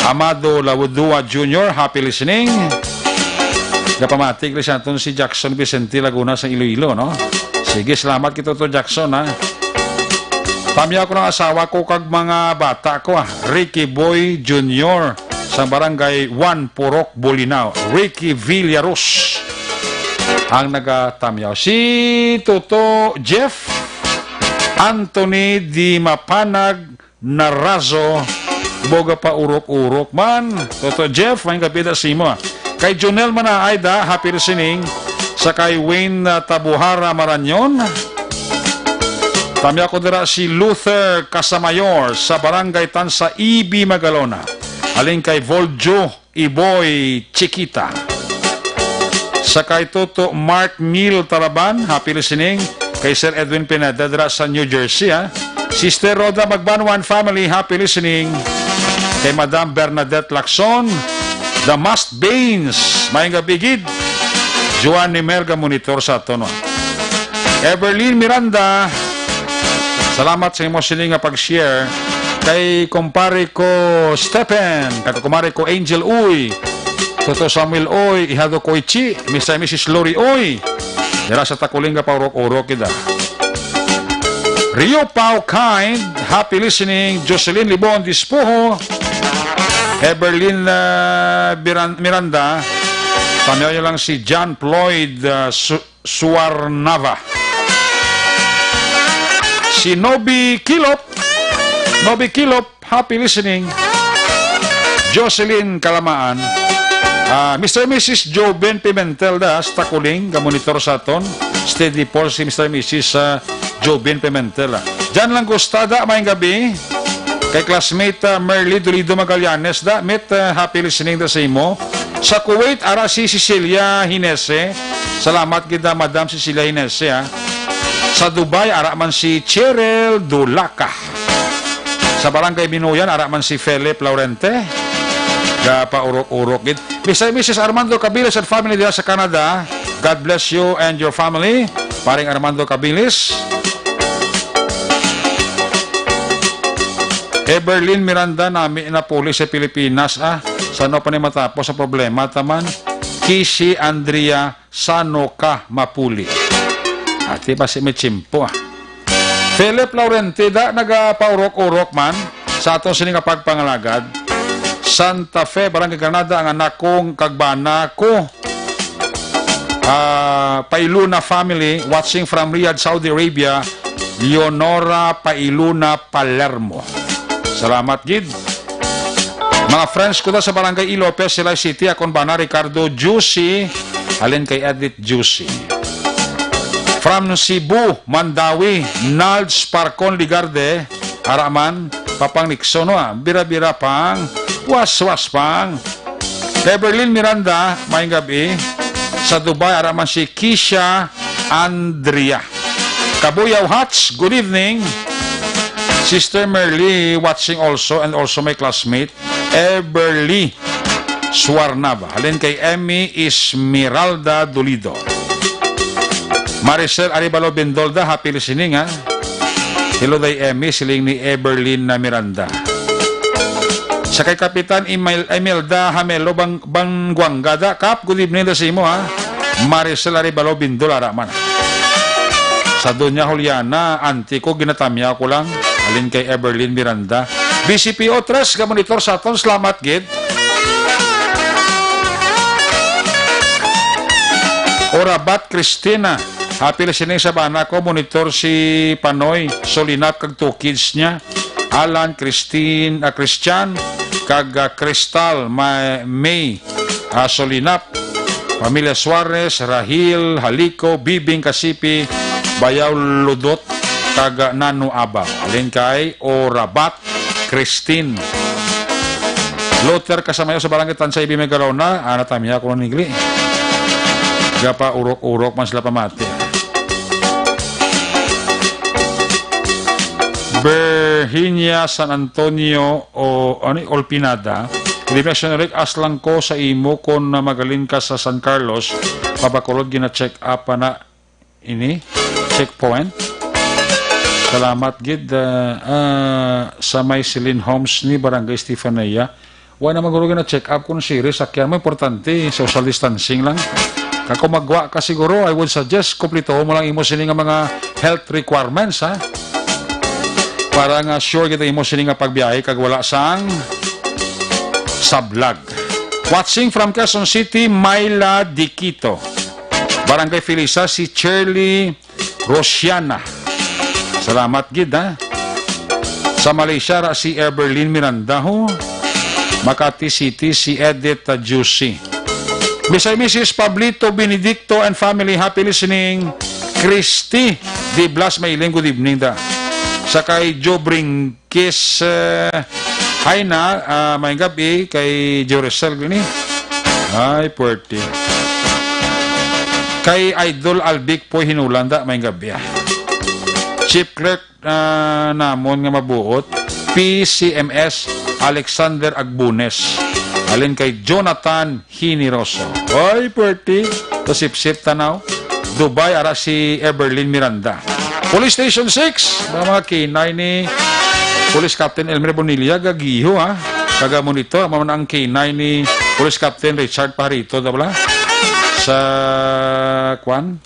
Amado Laudua Junior, happy listening. Gapamati, Crisanton, si Jackson Vicente Laguna sa Iloilo, no? Sige, salamat kay Toto Jackson, ha. Pamya ko ng asawa ko kag mga bata ko, ah. Ricky Boy Junior sa Barangay One Purok, Bolinao. Ricky Villaros ang nagatamyaw. Si Toto Jeff Anthony Di Mapanag Narazo, boga pa urok-urok man. Toto Jeff, may kapida simo, ah. Kay Jonel Manaay da, happy listening. Sa kay Wayne, ah, Tabuhara Maranyon. Tamya ko dira si Luther Casamayor sa Barangay Tansa, E B Magalona. Alin kay Voljo Iboy Chiquita. Sa kay Toto Mark Neil Taraban, happy listening. Kay Sir Edwin Pineda dira sa New Jersey, ha. Sister Rhoda Magbanwa and family, happy listening. Kay Madam Bernadette Lacson, The Masked Bains, maayong gabi gid. Joanne Nimelga, monitor sa aton, no? Everlyn Miranda, salamat sa imo sini nga pag-share. Kay kumpare ko Stephen, kag kumare ko Angel Uy, Toto Samuel Uy, Ihado Koichi, Mister and Missus Lori Uy. Dira sa Takuling, gapaurok-urok kita. Rio Pau Kind, happy listening. Jocelyn Libon Dispuho, Everlyn, uh, Biran-, Miranda, tanaw nyo lang si John Floyd, uh, Su-, Suarnava. Si Nobi Kilop, Nobi Kilop, happy listening. Jocelyn Kalamaan, ah, Mister and Missus Joven Pimentel da, sa Takuling, ga-monitor sa aton. Steady Paul si Mister and Missus, ah, Joven Pimentel, ah. Jan Langustada, maayong gabi. Kay classmate, ah, Merly Dolido Magallanes da, Met, ah, happy listening da sa imo. Sa Kuwait, ara si Cecilia Hinese. Salamat gid, ah, Madam Cecilia Hinese, ah. Sa Dubai, ara man si Cheryl Dulaka. Sa Barangay Binuyan, ara man si Philip Laurente. Gapaurok-urok gid. Mister and Missus Armando Cabiles and family diha sa Canada. God bless you and your family. Paring Armando Cabiles. Everlyn Miranda, nami na puli sa Pilipinas, ah. Sano pa ni matapos sa problema, taman? Kisi Andrea, sano ka mapuli? Ati pa si may tsimpo, ah. Philip Laurentida, nagapaurok-urok man sa aton sini nga pagpangalagad. Santa Fe, Barangay Granada, ang anak kong kagbana ko. Ah, Pailuna family, watching from Riyadh, Saudi Arabia, Leonora Pailuna Palermo. Salamat gid. Mga friends ko da sa Barangay E. Lopez, Silay City, akon bana Ricardo Juicy, halin kay Edith Juicy. From Cebu, Mandawi, Nards Parcon Ligarde, ara man, Papang Nixon, no, ah. Bira-bira pang, was-was pang. Kay Berlin Miranda, maayong gab-i. Sa Dubai, ara man si Kisha Andrea. Kabuyaw Hats, good evening. Sister Merly watching also, and also my classmate, Everly Suarnaba. Halin kay Emmy Esmeralda Dolido. Maricel Arevalo Bindolda, happy listening, ha? Hello, day Emmy, siling ni Everlyn na Miranda. Sa kay Kapitan Emil-, Imelda Hamelo Bang-, Bangguangga da, Kap, good evening da sa imo, ha? Maricel Arevalo Bindol, ara man. Sa Doña Juliana, auntie ko, ginatamyaw ko lang. Halin kay Everlyn Miranda. B C P O tres, ga-monitor sa aton, salamat gid. Orabat Christina, happy listening sa bana ko, monitor si Panoy, Solinap kag two kids niya, Alan, Christine, ah, Christian, kag, ah, Crystal, Ma-, May, ah, Solinap, Pamilya Suarez, Rahil, Halico, Bibing Kasipi, Bayaw Ludot, kag, ah, Nano Abaw. Halin kay Orabat Christine. Luther Kasamayo sa Barangay Tansay, Ibimay, Garona. Ah, natamya ko nigli. Gapa urok-urok man sila pamati. Virginia San Antonio o, ano, Olpinada. Good evening, Rick. Aslang ko sa imo kon na magalin ka sa San Carlos, pa Bacolod gina-check up na ini checkpoint. Salamat gid, ah, ah, sa may Celine Homes ni Barangay Stefania. Wa naman guro gina-check up kung serious sakyan mo, importante social distancing lang. Kag kung magwa ka siguro, I would suggest kumplituhon mo lang imo sini nga mga health requirements, ha? Para nga sure kita imo sini nga pagbiyahe kag wala sang sablag. Watching from Quezon City, Myla Diquito. Barangay Felisa, si Shirley Rosiana. Salamat gid, ha. Sa Malaysia ra si Everlyn Miranda, ho. Makati City, si Edith, uh, Juicy. Mister and Missus Pablito Benedicto and family, happy listening. Christy Diblas Mailing, good evening da. Sa kay Joe Bringkis, uh, hi na, uh, may gabi kay Joricel gini. Ay, puwerte. Kay Idol Albic po hinulanda, may gabi, ah. Chief Clerk, ah, namon nga mabuot, P C M S Alexander Agbunes. Halin kay Jonathan Hiniroso. Oy, puwerte. Tasipsip tanaw. Dubai, ara si Everlyn Miranda. Police Station six, mga, mga K nine ni Police Captain Elmer Bonilla, gagiho, ha. Kaga monitor, amo man ang K nine ni Police Captain Richard Pajarito, da bala? Sa, kwan?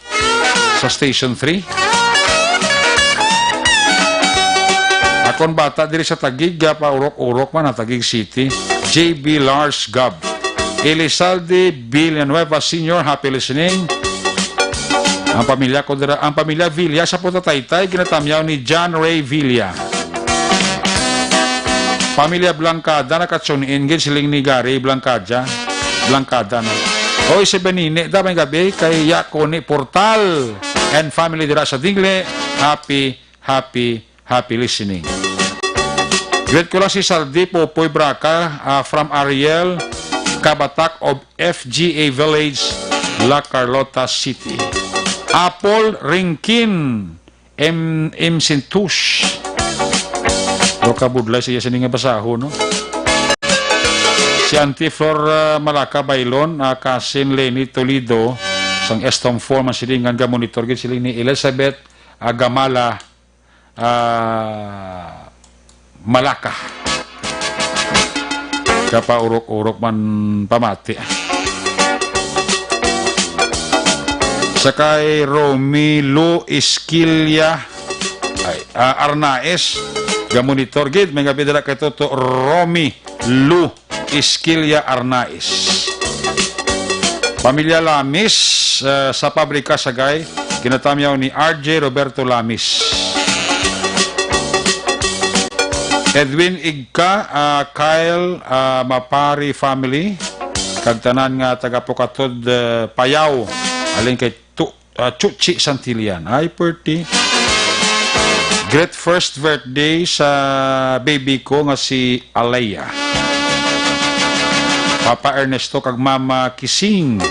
Sa Station three. Akon bata diri sa Taguig, ah, pa urok-urok man, ah, Taguig City. J B Lars Gab. Elizalde Villanueva Senior, happy listening. Ang pamilya ko dira, ang pamilya Villa sa Putataytay, ginatamyaw ni John Ray Villa. Pamilya Blancada, naka-tune in gid, siling ni Gary Blancada. Blancada na. Oy, si Benine, da, may gabi, kay Yakuni Portal and family dira sa Dingle. Happy, happy, happy listening. Greet ko lang si Saldi Popoy Braca, ah, from Ariel Kabatak of F G A Village, La Carlota City. Apple Ringkin, M, M Sintush. Pero kabudlay siya sini nga basahon, no? Si Auntie Flor, ah, Malaka Bailon, ah, cousin Lenny Toledo, sang Estom Four, man silingan ga monitor gid siling ni Elizabeth, ah, Gamala, ah, Malaka. Kapaurok-urok man pamati. Sa kay Romilo Esquilla, ay, ah, Arnaez, ga monitor gid, may gabi dira kay Toto Romy Lu Esquilla Arnaiz. Pamilya Lamis, eh, sa pabrika sa Gay, ginatamyaw ni R J Roberto Lamis. Edwin Igka, ah, Kyle, ah, Mapari family, kag tanan nga taga Pukatod, eh, Payaw, halin kay Tu-, ah, Chuchi Santillan. Ay, perti. Great first birthday sa baby ko nga si Alea. Papa Ernesto kag Mama Kising.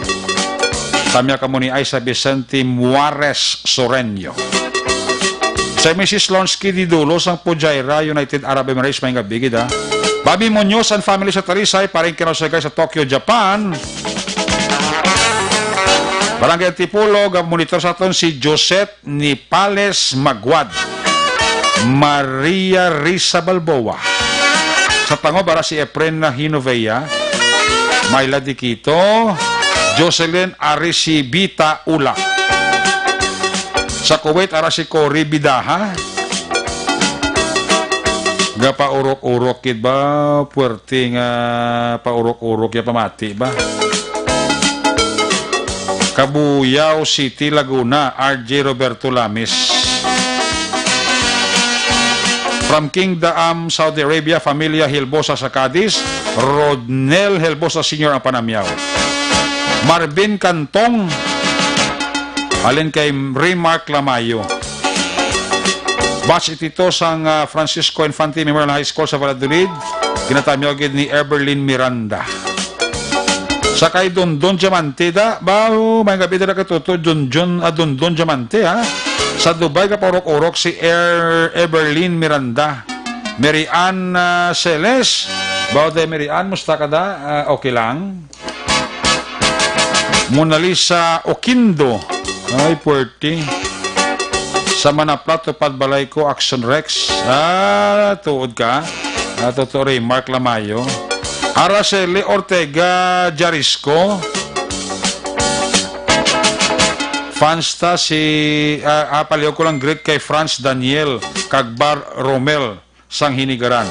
Tamya kamo ni Aiza Vicente Muares Soreño. Sa Missus Lonsky Didulo sang Fujairah, United Arab Emirates, may nga bigid, ha. Bobby Muñoz and family sa Talisay, paring kinausagay sa Tokyo, Japan. Barangay Antipolo, ga-monitor sa aton si Josette Nipales Maguad, Maria Risa Balboa. Sa Tango, bara si Efren na Hinovea, Myla Diquito, Jocelyn Arisibita Ula. Sa Kuwait, ara si Cory Bidaha. Gapaurok-urok gid ba? Puwerte nga paurok-urok ya pamati ba? Cabuyao City, Laguna, R J Roberto Lamis. From Kingdom, Saudi Arabia, Familia Hilbosa sa Cadiz, Rodnel Hilbosa Senior ang panamyaw. Marvin Cantong, halin kay Remark Lamayo. Batch eighty-two sang, ah, Francisco Infante Memorial High School sa Valladolid, ginatamyaw gid ni Everlyn Miranda. Sa kay Dondon Diamante da, ba, oh, may gabi dira kay Toto Junjun, ah, Dondon Diamante, ha? Sa Dubai, gapaurok-urok si Air Everlyn Miranda. Mary Ann, ah, Celes, ba, day Mary Ann, musta ka da? Ah, okay lang? Mona Lisa Oquindo. Ay, puwerte. Sa Manapla, Tupad Balay Ko, Action Rex. Ah, tuod ka. Ah, totoo, Remark Lamayo. Araceli Ortega Jarisco. Fans ta si, ah, ah, palihog ko lang greet kay Franz Daniel kag Bar Romel sang Hinigaran.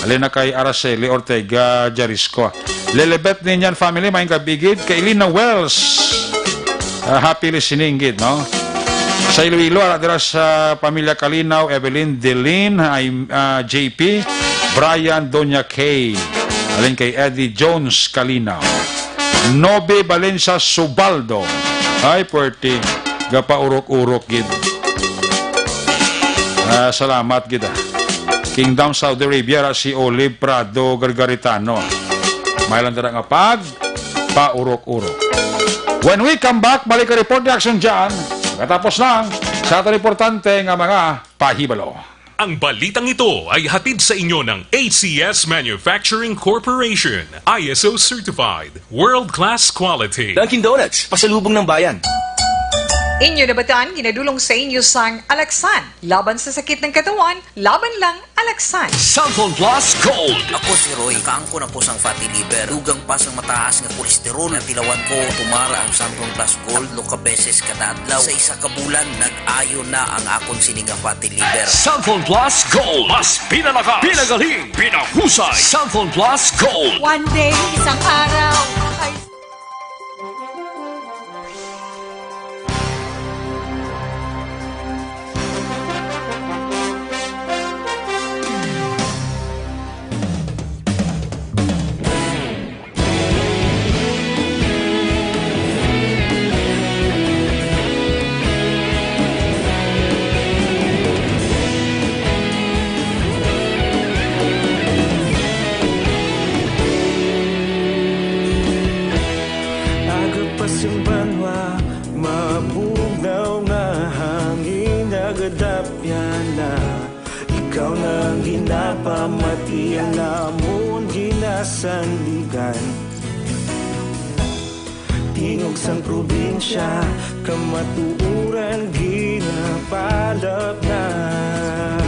Halin na kay Araceli Ortega Jarisco. Lilibet Ninyan family, maayong gabi gid. Kay Lina Wells, ah, happy listening gid, no? Sa Iloilo, ara dira sa pamilya Kalinaw, Evelyn, Delin, ay, ah, J P, Brian, Doña Kay. Halin kay Eddie Jones Kalinaw. Nobe Valencia Subaldo. Ay, puwerte. Gapaurok-urok gid. Ah, salamat gid, ah. Kingdom Saudi Arabia, ra si Olive Prado Gargaritano. May lang dira nga pag paurok-urok. When we come back, balik ang report ni Action John. Katapos lang sa aton importante nga mga pahibalo. Ang balitang ito ay hatid sa inyo ng A C S Manufacturing Corporation, I S O certified, world-class quality. Dunkin' Donuts, pasalubong ng bayan. Inyo nabatan, ginadulong sa inyo sang Alaxan, laban sa sakit ng katawan, laban lang Alaxan. Santon Plus Gold. Ako si Roy. Nakaangkon ako sang fatty liver. Dugang pa sang mataas nga kolesterol. Natilawan ko, tumara ang Santon Plus Gold. Tatlo ka beses kada adlaw. Sa isa ka bulan, nag-ayo na ang akon sini nga fatty liver. Santon Plus Gold. Mas pinalakas, pinagaling, pinahusay. Santon Plus Gold. One day, isang araw, ay Aga pa sing banwa, mabugnaw nga hangin, nagadapyan na. Ikaw na ang ginapamati, ang amon ginasandigan. Tingog sang probinsya, kamatuoran ginapalapnap.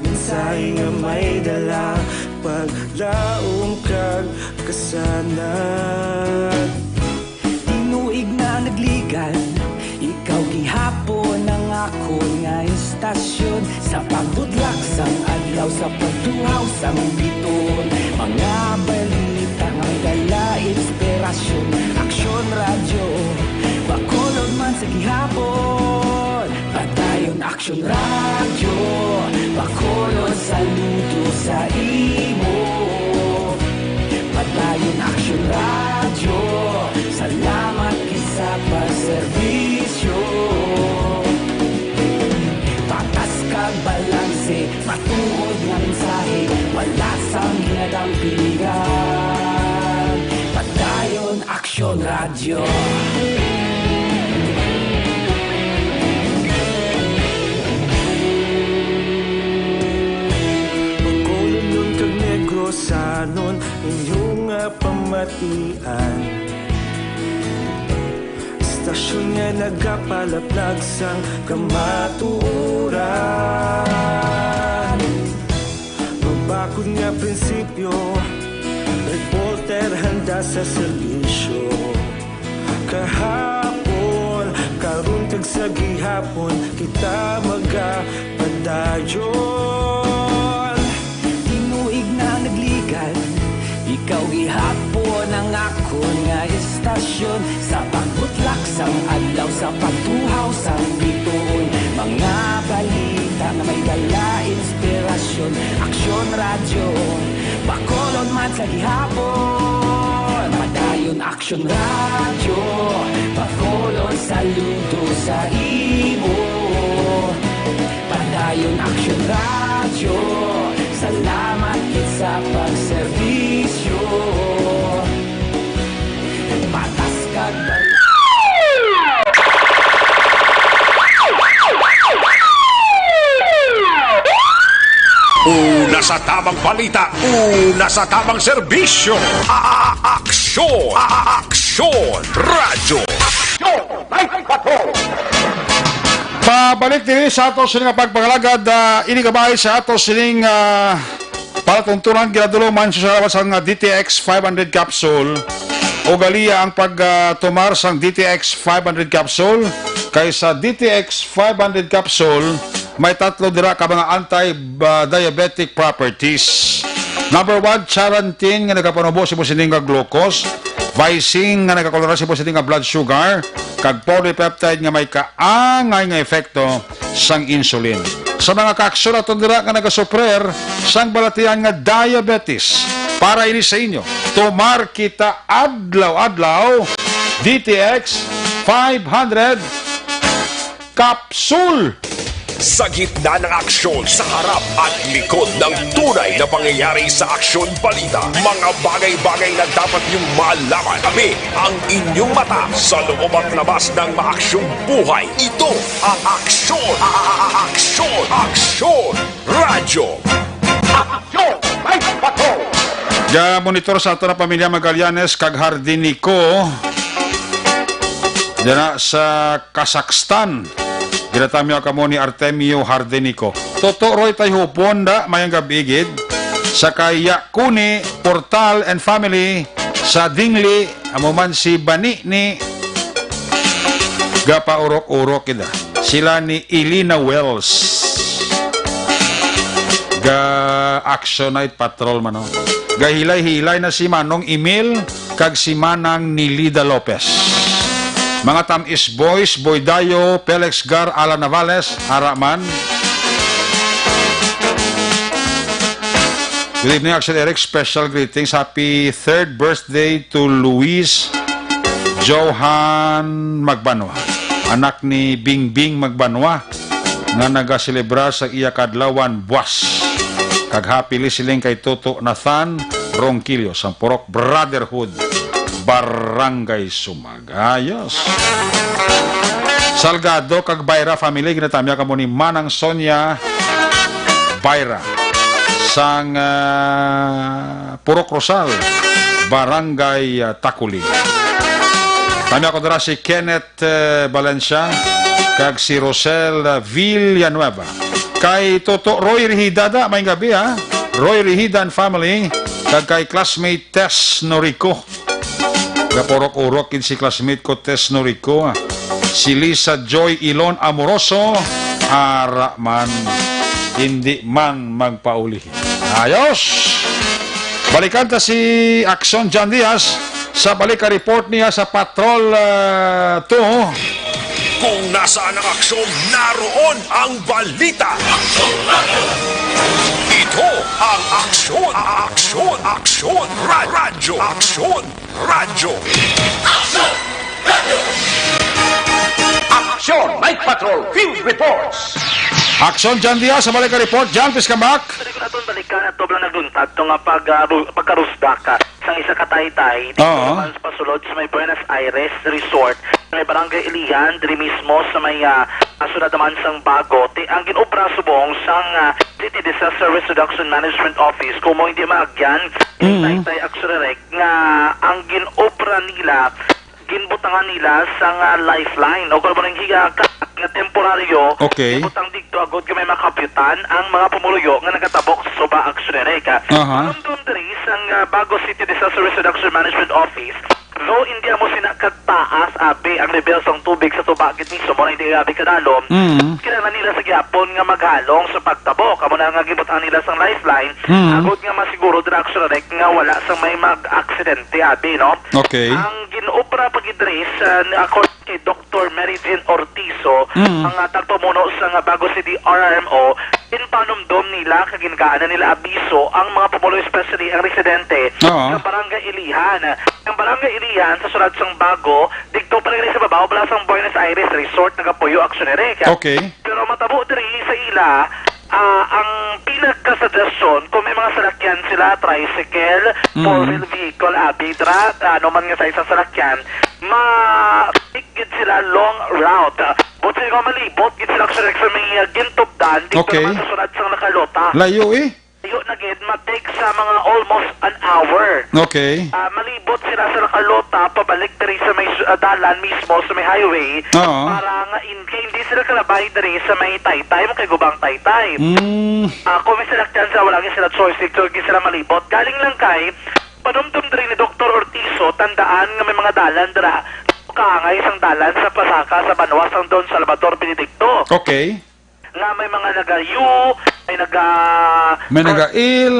Mensahe nga may dala, paglaom kag kasanag. Tinuig na nagligan, ikaw gihapon ang akon nga istasyon. Sa pagbudlak sang adlaw, sa pagtuhaw sang biton, mga balita nga dala inspirasyon. Aksyon Radyo, Bacolod man sa gihapon. Padayon Aksyon Radyo, Bacolod, saludo sa imo. Padayon Aksyon Radyo, salamat gid sa pagserbisyo. Patas kag Tuod nga mensahe, wala sang ginadampingan. Padayon Aksyon Radyo. Bacolodnon kag Negrosanon, inyo nga pamatian. Istasyon nga nagapalaplag sang kamatuoran. Mabakod nga prinsipyo, reporter handa sa serbisyo. Kahapon, karon kag sa gihapon, kita magapadayon. Tinuig na nagligad, ikaw gihapon ang akon nga istasyon. Sa pagbutlak sang adlaw, sa pagtuhaw sang bituon, mga balita nga may dala inspirasyon. Aksyon Radyo, Bacolod man sa gihapon. Padayon Aksyon Radyo, Bacolod, saludo sa imo. Padayon Aksyon Radyo, salamat gid sa pagserbisyo. Patas kag bal- Una sa tamang balita, una sa tamang serbisyo. A-, a-, aksyon, a-, a-, aksyon, radyo. Aksyon, Night Patrol. Pabalik diri sa ato sini nga pagpangalagad, ah, ini kabay sa ato sining, ah, palatuntunan, ginadulong man sa salamat sang, ah, D T X five hundred capsule. Ugaliya ang pag, ah, tumar sang D T X five hundred capsule, kay sa D T X five hundred capsule, may tatlo dira ka mga anti, ah, diabetic properties. Number one, charantin nga nagapanubo sa imo sining nga glucose, visine nga nagakontrolar sa imo sining nga blood sugar, kag polypeptide nga may kaangay nga epekto sang insulin. Sa mga kaaksyon naton dira nga nagasufrer sang balatian nga diabetes, para ini sa inyo, tumar kita adlaw-adlaw, D T X five hundred Capsule. Sa gitna ng aksyon, sa harap at likod ng tunay na pangyayari sa Aksyon Balita, mga bagay-bagay na dapat niyong malaman. Kami ang inyong mata sa loob at labas ng maaksyong buhay. Ito ang Aksyon, a-, a-, a-, Aksyon, Aksyon Radyo. Aksyon Night Patrol. Ga-monitor sa ato na pamilya Magallanes kag Hardinico. Dira sa Kazakhstan. Ginatamyaw kamo ni Artemio Hardenico. Toto Roy Tayhupon da, mayang gabi gid. Sa kay Yakuni Portal and family sa Dingli, amo man si Bani ni gapaurok-urok gid, ah. Sila ni Elena Wells. Ga Action Night Patrol man, oh. Gahilay-hilay na si Manong Emil kag si Manang Nilida Lopez. Mga Tamis Boys, Boy Dayo, Felix Gar, Alan Navales, ara man. Good evening, Action Eric. Special greetings. Happy third birthday to Luis Johan Magbanwa, anak ni Bingbing Magbanwa, nga nagaselebrar sa iya kadlawan buwas. Kag happy listening kay Toto Nathan Ronquillo sang Purok Brotherhood, Barangay Sumag. Ayos. Salgado kag Bayra family, ginatamya kamo ni Manang Sonia Bayra sang, ah, Purok Rosal, Barangay, ah, Taculing. Tamya ko dira si Kenneth, eh, Valencia kag si Rosel, ah, Villanueva. Kay Toto Roy Rihida da, may gabi, ha? Roy Rihida and family, kag kay classmate Tess Norico. Gapurok-urok gid si classmate ko, Tess Norico, ah. Si Lisa Joy Ilon Amoroso, ara man, hindi man magpauli. Ayos! Balikan ta si Axon John Diaz sa balik ka report niya sa Patrol, ah, two. Kung nasaan ang aksyon, naroon ang balita. Ito ang Aksyon, Aksyon, Aksyon, Ra-, Radyo, Aksyon Radyo. Aksyon Night Patrol Field Reports. Action, John Diaz, sa balik ka report. John, please come back. Pwede ko naton balikan at sobrang nagluntad to nga pag, ah, ru-, pagkarusdak, ah, sang isa ka taytay dito Oo. naman sa pasulod sa may Buenos Aires Resort, sa may Barangay Ilihan, diri mismo sa may, ah, ah, syudad naman sang Bago. Ti-, ang ginobra subong sang, ah, City Disaster Risk Reduction Management Office, kung mo hindi maagyan, Mm. taytay Action Direct, nga ang ginobra nila ginbutangan nila sang, ah, lifeline o kung ano hiya ka nga temporaryo, Okay. gibutang didto agud nga may makapyutan ang mga pumuluyo nga nagatabok sa suba, Action Direct. Aha. Manumdom diri sang, ah, Bago City Disaster Risk Reduction Management Office, though hindi amo sina kataas abi ang level sang tubig sa suba gid mismo, mura hindi abi kadalom, Mm. kinahanglan nila sa gihapon nga maghalong sa pagtabok. Amo na nga gibutang nila sang lifeline, Mm. agud nga masiguro dira, Action Direct, nga wala sang may mag-aksidente abi, no? Okay. Ang ginobra pa gid diri sa, according kay Doktor Mary Jean Ortizo, Mm. ang, ah, tagpamuno sa nga Bago City R R M O, ginpanumdom nila kag gingaan na nila abiso ang mga pumulo, especially ang residente Oo. sa Barangay Ilihan. Ang Barangay Ilihan sa syudad sang Bago, didto pa rin sa babaw bala sang Buenos Aires Resort nagapuyo, Action Direct. Okay. Pero matabo diri sa ila, ah, ang pinagkasuggestyon, kung may mga salakyan sila, tricycle, Mm. four-wheel vehicle, abi, dra, ano man nga sa isang salakyan, ma-, pick gid sila long route. But sa mga malibot gid sila, Action Direct, sa may, ah, gintubdan dito Okay. naman sa syudad sang La Carlota. Layo, eh. Layo na gid, ma-take sa mga almost an hour. Okay. Ah, malibot sila sa La Carlota, pabalik diri sa may, ah, dalan mismo, sa may highway, Oo. para nga in-, kay hindi sila kalabay diri sa may taytay, mo kay gubang taytay. Mm. Ah, kung may salakyan sila, wala gid sila choice, dito gid sila malibot. Galing lang kay, panumdom diri ni Doktor Ortizo, tandaan nga may mga dalan dira, kaangay sang dalan sa pasaka sa banwa sang Don Salvador Benedicto. Okay. Nga may mga nagayo, may naga- May naga-il,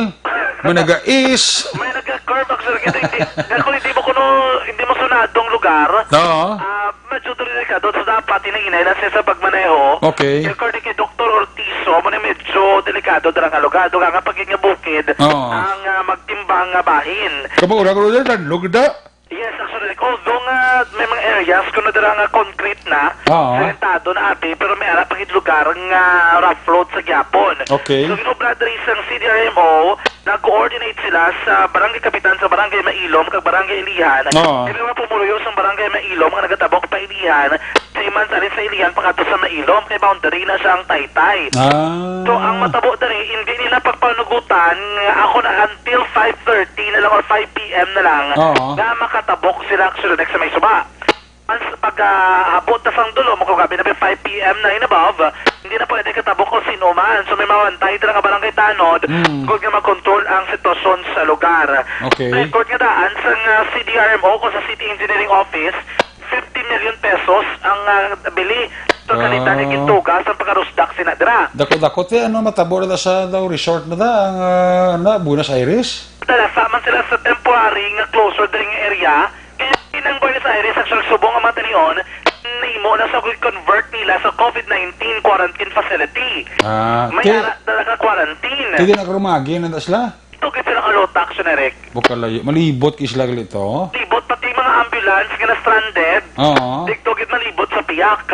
may naga-is. May naga-curve, actually, kita hindi, ako hindi mo kuno, hindi mo sunadong lugar. Oo. Ah, medyo delikado. So, dapat hinahinay lang siya sa pagmaneho. Okay. According kay Doktor Ortizo, mo na medyo delikado dira nga lugar. Dugang nga pag nga bukid, Oo. ang, ah, magtimbang nga bahin. Kamo, ura ko rin, lugda. Yes, actually, like, although nga may mga areas kuno dira nga concrete na, Oo. sementado na abi, pero may ara pa gid lugar nga rough road sa gihapon. Okay. So, ginobra diri sang C D R M O, nag-coordinate sila sa barangay kapitan sa Barangay Mailom kag Barangay Ilihan. Oo. Kay may mga pumuluyo sang Barangay Mailom nga nagatabok pa Ilihan, sa iman sa sa Ilihan pakadto sa Mailom, kay boundary na siya ang taytay. Ah. So, ang matabo diri, hindi nila pagpanugutan nga ako na until five thirty na lang or five P M na lang Oo. nga makatabok sila, actually, next sa may suba. Once pag, ah, abot na sang dulo, mo kung gabi na may five P M na and above, hindi na pwede katabok kung sino man. So, may mawantay dira nga barangay tanod, Mm. kung nga mag-control ang sitwasyon sa lugar. Okay. Record nga daan sa nga C D R M O o sa City Engineering Office, fifty million pesos ang, ah, bili. So, kalita ni Ah. gintuga sa pagkarusdak sina dira. Dako-dako ti, ano, matabo na sa daw resort na da, ang, ah, na, Buenos Aires? Talasa man sila sa temporary nga closure diri nga area. Kaya inang Buenos Aires, actually, subong ang matanion, nimo na sa convert nila sa COVID nineteen quarantine facility. Ah, May ti-, ara talaga quarantine. Ti di na karumagi na da sila? Ito gid sila kalota, Action Direct. Bukalayo. Malibot kay sila gali to? Libot, pati mga ambulance nga na-stranded. Oo. Dito gid malibot sa piyak.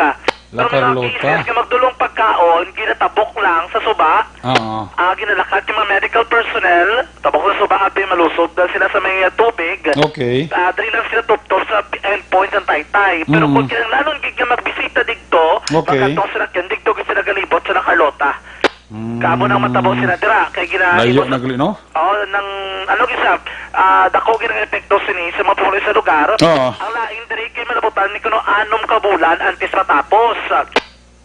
La Pero mga Carlota. cases nga magdulong pagkaon, ginatabok lang sa suba. Oo. Ah, ginalakat yung mga medical personnel, tabok sa suba, abi malusog na sila sa may, ah, tubig. Okay. Ah, dali lang sila tuptop sa endpoint ng taytay. Pero Mm. kung kinahanglanon gid nga magbisita dito, Okay. magkatong sila, dito gid sila galibot sa La Carlota. Mm. Kamo nang matabo sila dira, kay gina-, Layo ibot na gali, no? Oo, nang, ano, gisa, ah, dako gid ang epekto sini sa mga pumuloy sa lugar. Oo. Ang lain diri kay malabutan ni kuno anom ka bulan antes matapos.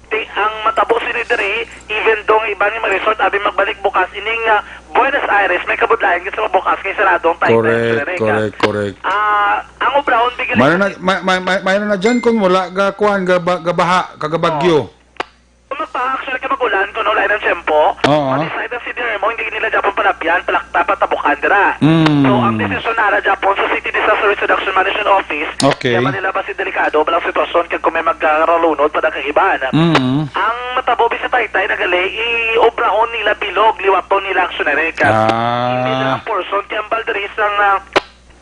Ti, ang matabo sini diri, even though ang iban nga mga resort, abi magbalik bukas, ining, ah, Buenos Aires, may kabudlayan gid sa mabukas kay sarado ang taytay Correct, sa Rega. correct, correct. Ah, ang obrahon, bigyan Mayroon na, may, may, may, mayroon na dyan kung wala ga, kuan, ga, ba-, ga baha, kag ga bagyo. Oo. Kung magpa-, actually, kay mag-ulan, kung wala ng tiyempo, Oo. mag-decide ang C D R M O, hindi nila Japon palabyan, palakta, patabukan dira. Mm. So, ang desisyon nara Japon sa City Disaster Risk Reduction Management Office, Okay. kaya Manila ba si delikado, balang sitwasyon, kag kung may magkaralunod pa da kag iban. Mm. Ang matabo, bisitay, tay, nagali, i-obrahon nila bilog, liwaton nila, Action Direct. Ah. Hindi na ang portion, kay ang balderis ang, ah,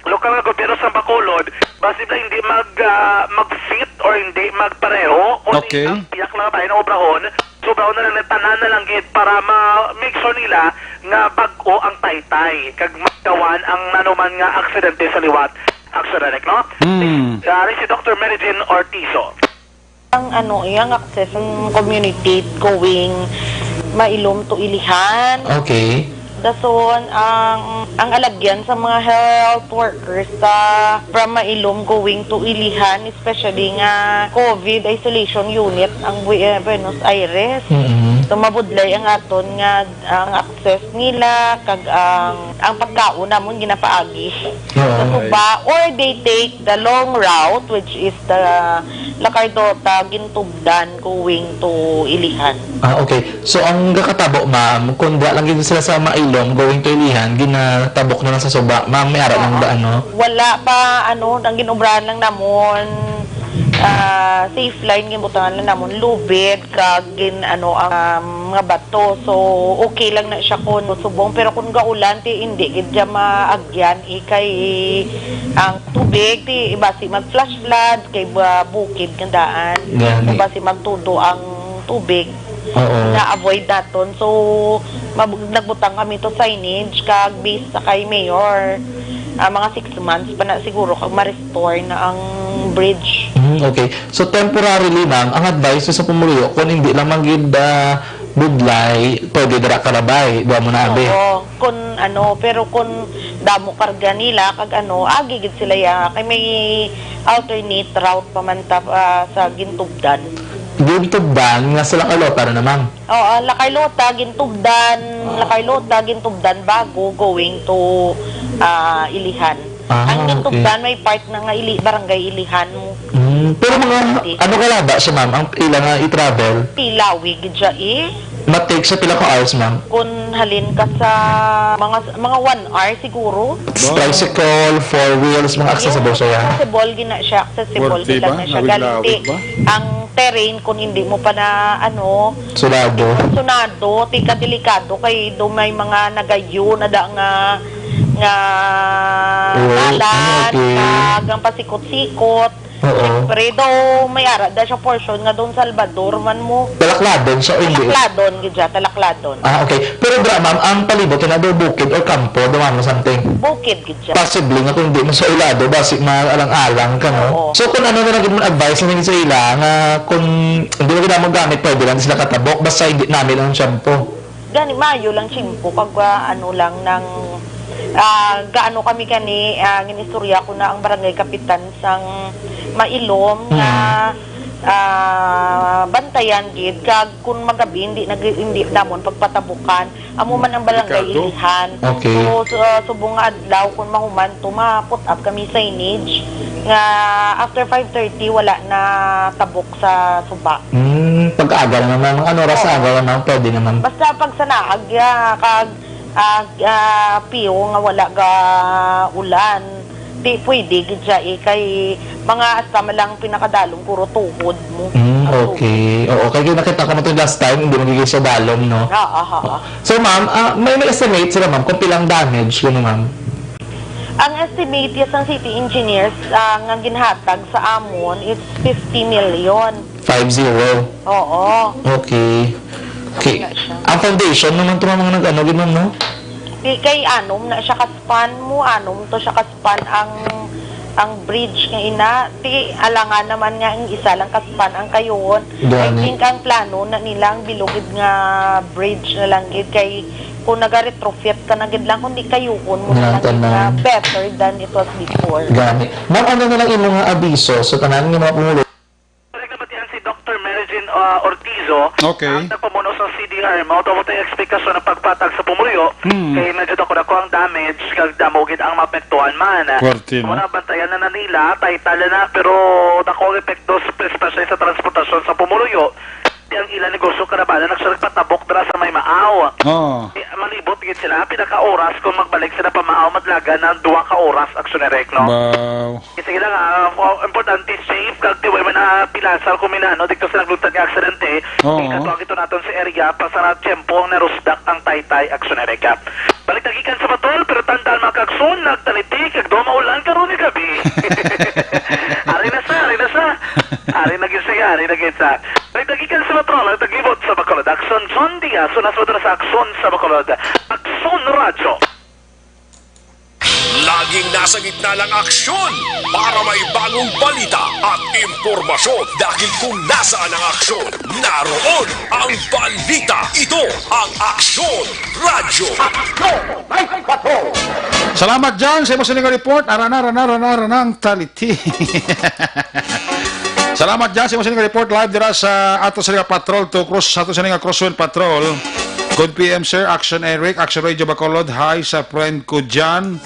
lokal nga gobyerno sa Bacolod, basi na hindi mag, ah, mag-fit or hindi magpareho, kung Okay. ang piyak lang tayo na obrahon, Sobraw na lang, tanan na lang gid para ma-make sure nila nga bag-o ang taytay kag madawan ang nanuman nga aksidente sa liwat. Action Direct, no? Hmm. Ari si Doctor Mary Jane Ortizo. Ang ano, ang access ng community going Mailom to Ilihan. Okay. Dason, ang, ang alagyan sa mga health workers sa from Mailom going to Ilihan, especially nga COVID isolation unit ang Bu-, eh, Buenos Aires. Mm-mm. So, mabudlay ang aton nga, ang access nila, kag ang, ang pagkaon namon ginapaagi Oo. sa suba, or they take the long route, which is the La Cardota, Gintubdan, going to Ilihan. Ah, okay. So, ang gakatabo, ma'am, kung diha lang gid sila sa Mailom, going to Ilihan, ginatabok na lang sa suba. Ma'am, may ara lang Oo. ba, ano? Wala pa, ano, ang ginubrahan lang namon, ah, safe line, gibutangan lang namon, lubid, kag gin, ano, ang, um, mga bato. So, okay lang na siya kung subong. Pero kung gaulan, ti, hindi gid siya maagyan, eh, kay ang tubig, ti, basi mag-flash flood, kay ba, bukid nga daan. Gani. Basi magtudo ang tubig. Oo. Na-avoid naton. So, mab-, nagbutang kami to signage, kag based sa kay Mayor, ah, mga six months pa na siguro, kag ma-restore na ang bridge. Mm, okay. So, temporarily, ma'am, ang advice sa pumuluyo, kung hindi lang man gid, ah, budlay, pwede dira karabay, duha mo na abi. Oo, kun ano, pero kun damo karga nila, kag ano, agi gid sila ya, kay may alternate route pa man ta, ah, sa Gintubdan. Gintubdan, nga sa La Carlota na, ma'am? Oo, La Carlota, Gintubdan, La Carlota, Gintubdan, bago going to, ah, Ilihan. Ah, Ang okay. Gintubdan, may part na nga Ili, Barangay Ilihan mo. Mm, pero mga, City. Ano kalaba siya, ma'am, ang ila nga i-travel? Pilawi gid siya, eh. Ma-take siya pila ka hours, ma'am? Kung halin ka sa mga, mga one hour siguro. Tricycle, four wheels, mga accessible Yes, siya, ya? Accessible gid na siya, accessible Worthy gid ba? na siya. Lawig-lawig Ganti ba? ang terrain kung hindi mo pa na, ano, Sulado. Sunado, ti ka delikado kay do may mga nagayo na da nga, nga Uy, dalan, ah, okay. kag ang pasikot-sikot. Oo. Siyempre, daw may ara da siya portion nga Don Salvador man mo. Talakladon siya o hindi? Talakladon gid siya, talakladon. Ah, okay. Pero dira, ma'am, ang palibot na daw bukid or kampo, daw, ma'am, something? Bukid gid siya. Possibly nga kung di mo sa ulado, basi maalang-alang ka, no? Oo. So, kung ano na lang gid mo advice na sa ila, nga kung hindi mo gid mo gamit, pwede lang sila katabok, basta hindi nami lang ang shampoo. Gani, maayo lang shampoo, kag, ah, ano lang, nang, ah, gaano kami gani, ah, ginistorya ko na ang barangay kapitan sang Mailom nga, Mm. ah, bantayan gid, kag kung magabi, hindi nag-, hindi namon pagpatabukan, amo man ang barangay Delikado. Ilihan. Okay. So, sa subong nga adlaw, kung mahuman to, ma-put up kami signage nga after five thirty, wala na tabok sa suba. Hmm, pag-aga naman, ma'am. Ano oras Oo. sa aga naman? Pwede naman. Basta pag sa naag, ya, kag, ah, ah, piyo nga wala ga ulan, di pwede gid siya, eh, kay mga asta man lang pinakadalom, puro tuhod mo. Hmm, Ang okay. Oo, kay nakita ko mo to last time, hindi magiging sa dalom, no? Oo, oo. So, ma'am, ah, may, may estimate sila, ma'am, kung pilang damage, gano'n, ma'am? Ang estimate, yes, ang city engineers, ah, nga ginhatag sa amon is fifty million. Five zero. Oo. Okay. Okay. Wala siya. Ang foundation naman to, mga nag-ano, gid, ma'am, no? Di kay anom na siya kaspan mo, anom to siya kaspan ang, ang bridge nga ina. Di alangan naman nga ang isa lang kaspan ang kayuhon. I Gani. think ang plano na nila ang bilog gid nga bridge na lang gid kay kung naga-retrofit ka na gid lang, kundi kayuhon mo na Nga lang gid tanan. na better than it was before. Gani. Ma'am, ano na lang imo nga abiso sa tanan nga mga pumuluyo? Correct, nabatian si Doctor Mary Jane, ah, Ortizo, Okay. ang nagpamuno sa C D R. Mao to, mao to ang eksplikasyon ng pagpatag sa pumuluyo. Hmm. Kay medyo dako-dako ang damage, kag damo gid ang maapektuhan man. Puwerte, no? Mao na, bantayan na na nila, title na, pero dako ang epekto, especially sa transportasyon sa pumuluyo. Di ang ilang negosyo, karabanan, nagsiya nagpatabok dira sa may Maaw. Oo. Di, malibot gid sila, pila ka oras kung magbalik sila pa Maaw, madlagan na duha ka oras, Action Direct, no? Wow. Sige lang, ah, mo-, importante, safe, kag di way man na pilasar kung may naano dito sa nagluntad nga aksidente. Oo. Ikatuwag ito naton sa area, pa sa tiyempo ang narusdak ang taytay, Action Erica. Balik na gikan sa Batol, pero tandaan, mga kagson, nagtaliti, kag daw maulan karon nga gabi. Ari na sa, ari na sa. Ari na gid siya, ari na gid sa. Balik na gikan sa Batol, ang taglibot sa Bacolod. Sunod-sunod na sa Aksyon sa Bacolod. Aksyon Radyo. Laging nasa gitna ng aksyon para may bagong balita at impormasyon. Dahil kung nasaan ang aksyon, naroon ang balita. Ito ang Aksyon Radyo. Salamat, John, sa imo sining report. Arana, arana, arana, arana, ang taliti. Salamat, John, sa imo sining report live dira sa ato sa nga patrol to cross, sa ato sa nga crosswind patrol. Good P M, sir. Action Eric, Action Radio Bacolod. Hi sa friend ko, John.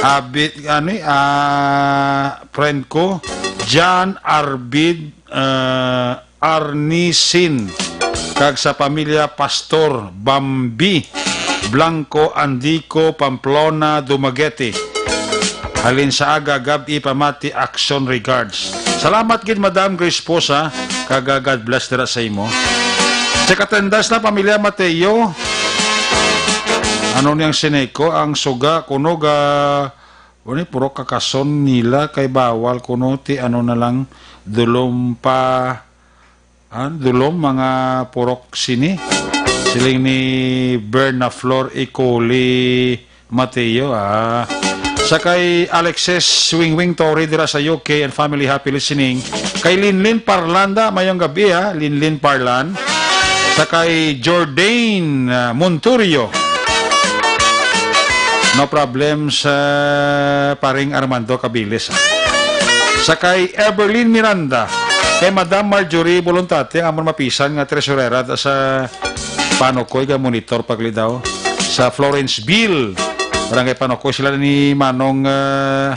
Abit, ano eh, ah, friend ko, John Arbid, ah, Arnisin, kag sa pamilya Pastor Bambi Blanco, Andico, Pamplona, Dumaguete. Halin sa aga, gab-i, pamati, action, regards. Salamat gid, Madam Grace Posa, kag, ah, God bless dira sa imo. Check attendance na, pamilya Mateo. Ano niyang sineko, ang suga, kuno ga, ano, puro kakason nila, kay bawal kuno, ti ano na lang, dulom pa, ah, dulom, mga purok sini. Siling ni Berna Flor Icoli Mateo, ah. Sa kay Alexis Swingwing Torre dira sa U K and family, happy listening. Kay Linlin Parlando, mayong gabi, ha, Linlin Parlan. Sa kay Jordan, ah, Monturio. No problem sa paring Armando Cabilis, ah. Sa kay Everlyn Miranda, kay Madam Marjorie Voluntate, ang amon mapisan nga tresurera ta sa Panokoy, ga monitor pagli daw sa Florenceville, Barangay Panokoy. Sila ni Manong, ah,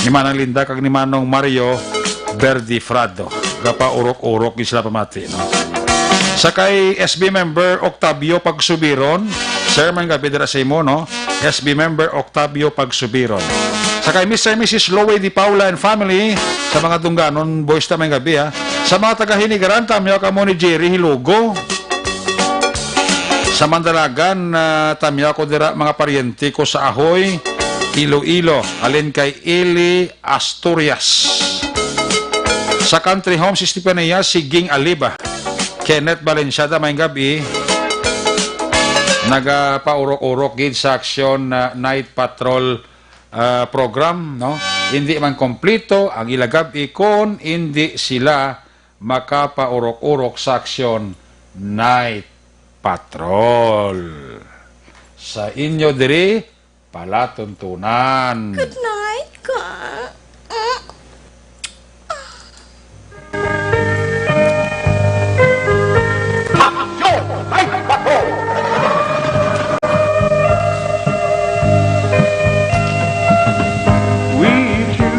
ni Manang Linda kag ni Manong Mario Verdi Frado. Gapaurok-urok gid sila pamati, no? Sa kay S B member Octavio Pagsubiron, sir, may gabi dira sa imo, no? S B member Octavio Pagsubiron. Sa kay Mister and Missus Loe Di Paula and family, sa mga Dungganon boys ta, may gabi, ha. Sa mga taga Hinigaran, tamyaw kamo ni Jerry Hilugo. Sa Mandalagan, ah, tamyaw ko dira, mga paryente ko sa Ahoy, Iloilo, halin kay Eli Asturias. Sa Country Home si Stefania, si Ging Aliba. Kenneth Valenciada, may gabi. Nagapaurok-urok gid sa aksyon na night patrol, ah, program, no? Hindi man kompleto ang ila gab-i kon hindi sila makapaurok-urok sa aksyon night patrol. Sa inyo diri, palatuntunan. Good night, ka. Aksyon! May bato!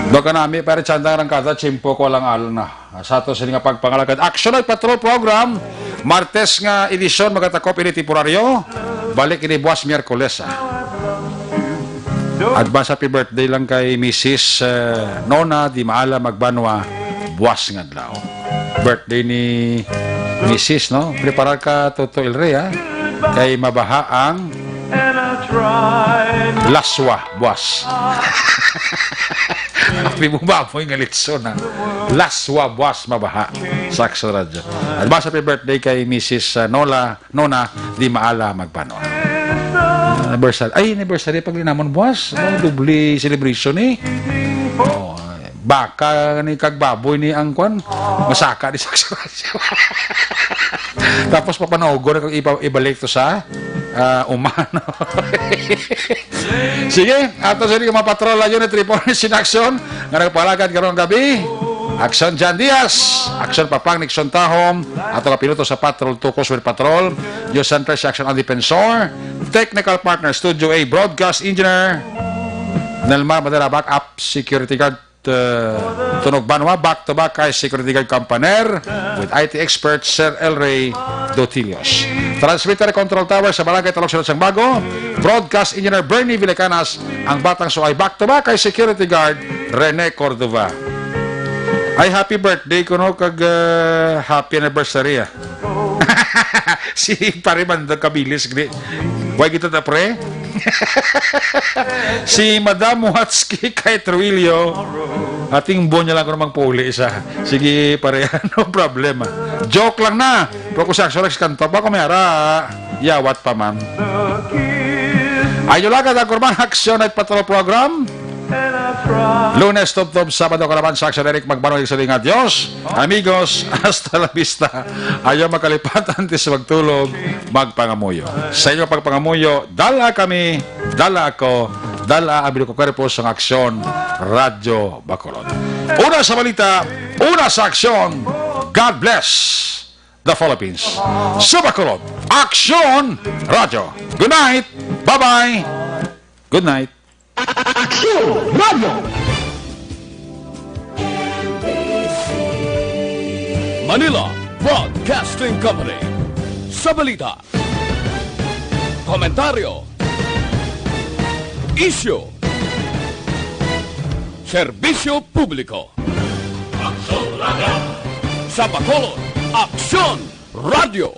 Daw kanami, pare, tsandang rangkada, tiyempo ko lang, alon na. Sa ato sini nga pagpangalagad, Action Night Patrol Program, Martes nga edisyon, magatakop ini temporaryo. Balik ini buwas Miyerkules, ah. Advance happy birthday lang kay Missus, eh, Nona Di Maala Magbanwa, buwas nga adlaw. Birthday ni Missus, no? Preparar ka, Toto El Rey, ah. Kay mabaha ang laswa, buwas. Abi mo, baboy nga litson, ha? Laswa, buwas, mabaha. Sakso, radyo. Advance happy birthday kay Missus, uh, Nola, Nona Di Maala Magbanwa. Anniversary. Ay, anniversary pag linamon, buwas. Oh, doble celebration, eh. Oh, baka ni kag baboy ni ang kwan. Masaka ni, sakso, radyo. Tapos papanaogon na kag ipa-, ibalik to sa, ah, umano. Sige, ato sa mga patrol, unit report, sin action nga nagpalagad karong gabi. Action Jan Diaz, Action Papang Nixon Tahom, ato ka piloto sa Patrol Two Crosswind Patrol, News Center si Action Ang Defensor, technical partner Studio A, broadcast engineer Nelmar Madera, backup security guard, uh, Tunog Banwa, back to back kay security guard Campaner with I T expert Sir El Rey Dotillos. Transmitter control tower sa Barangay Talok, Siyudad sang Bago, broadcast engineer Bernie Villacanas, ang batang suay, back to back kay security guard Rene Cordova. Ay, happy birthday kuno kag, uh, happy anniversary, ah. Si Pare Mando Kabilis, gini. Why kita ta, pre? Si Madam Watski kay Trujillo. Ating buwan niya lang ko namang puli isa. Sige, pare, no problem. Joke lang na. Pero kung si Action Rex kanto, bako may ara. Yawat pa man. Ay, yun lang ang kurmang Action Night Patrol Program. Lunes, tubtob, Sabado, kalaban sa Action Eric, magbanwag sa linga. Dios, amigos, hasta la vista. Ayaw makalipat, antes magtulog, magpangamuyo. Sa inyong pagpangamuyo, dala kami, dala ako, dala ang Bilog ko Kwerpo sa Aksyon Radyo Bacolod. Una sa balita, una sa aksyon. God bless the Philippines. Sa Bacolod, Aksyon Radyo. Good night. Bye-bye. Good night. Aksyon Radyo. Manila Broadcasting Company. Sa balita, komentaryo, isyu, serbisyo publiko. Aksyon Radyo. Sa Bacolod, Aksyon Radyo.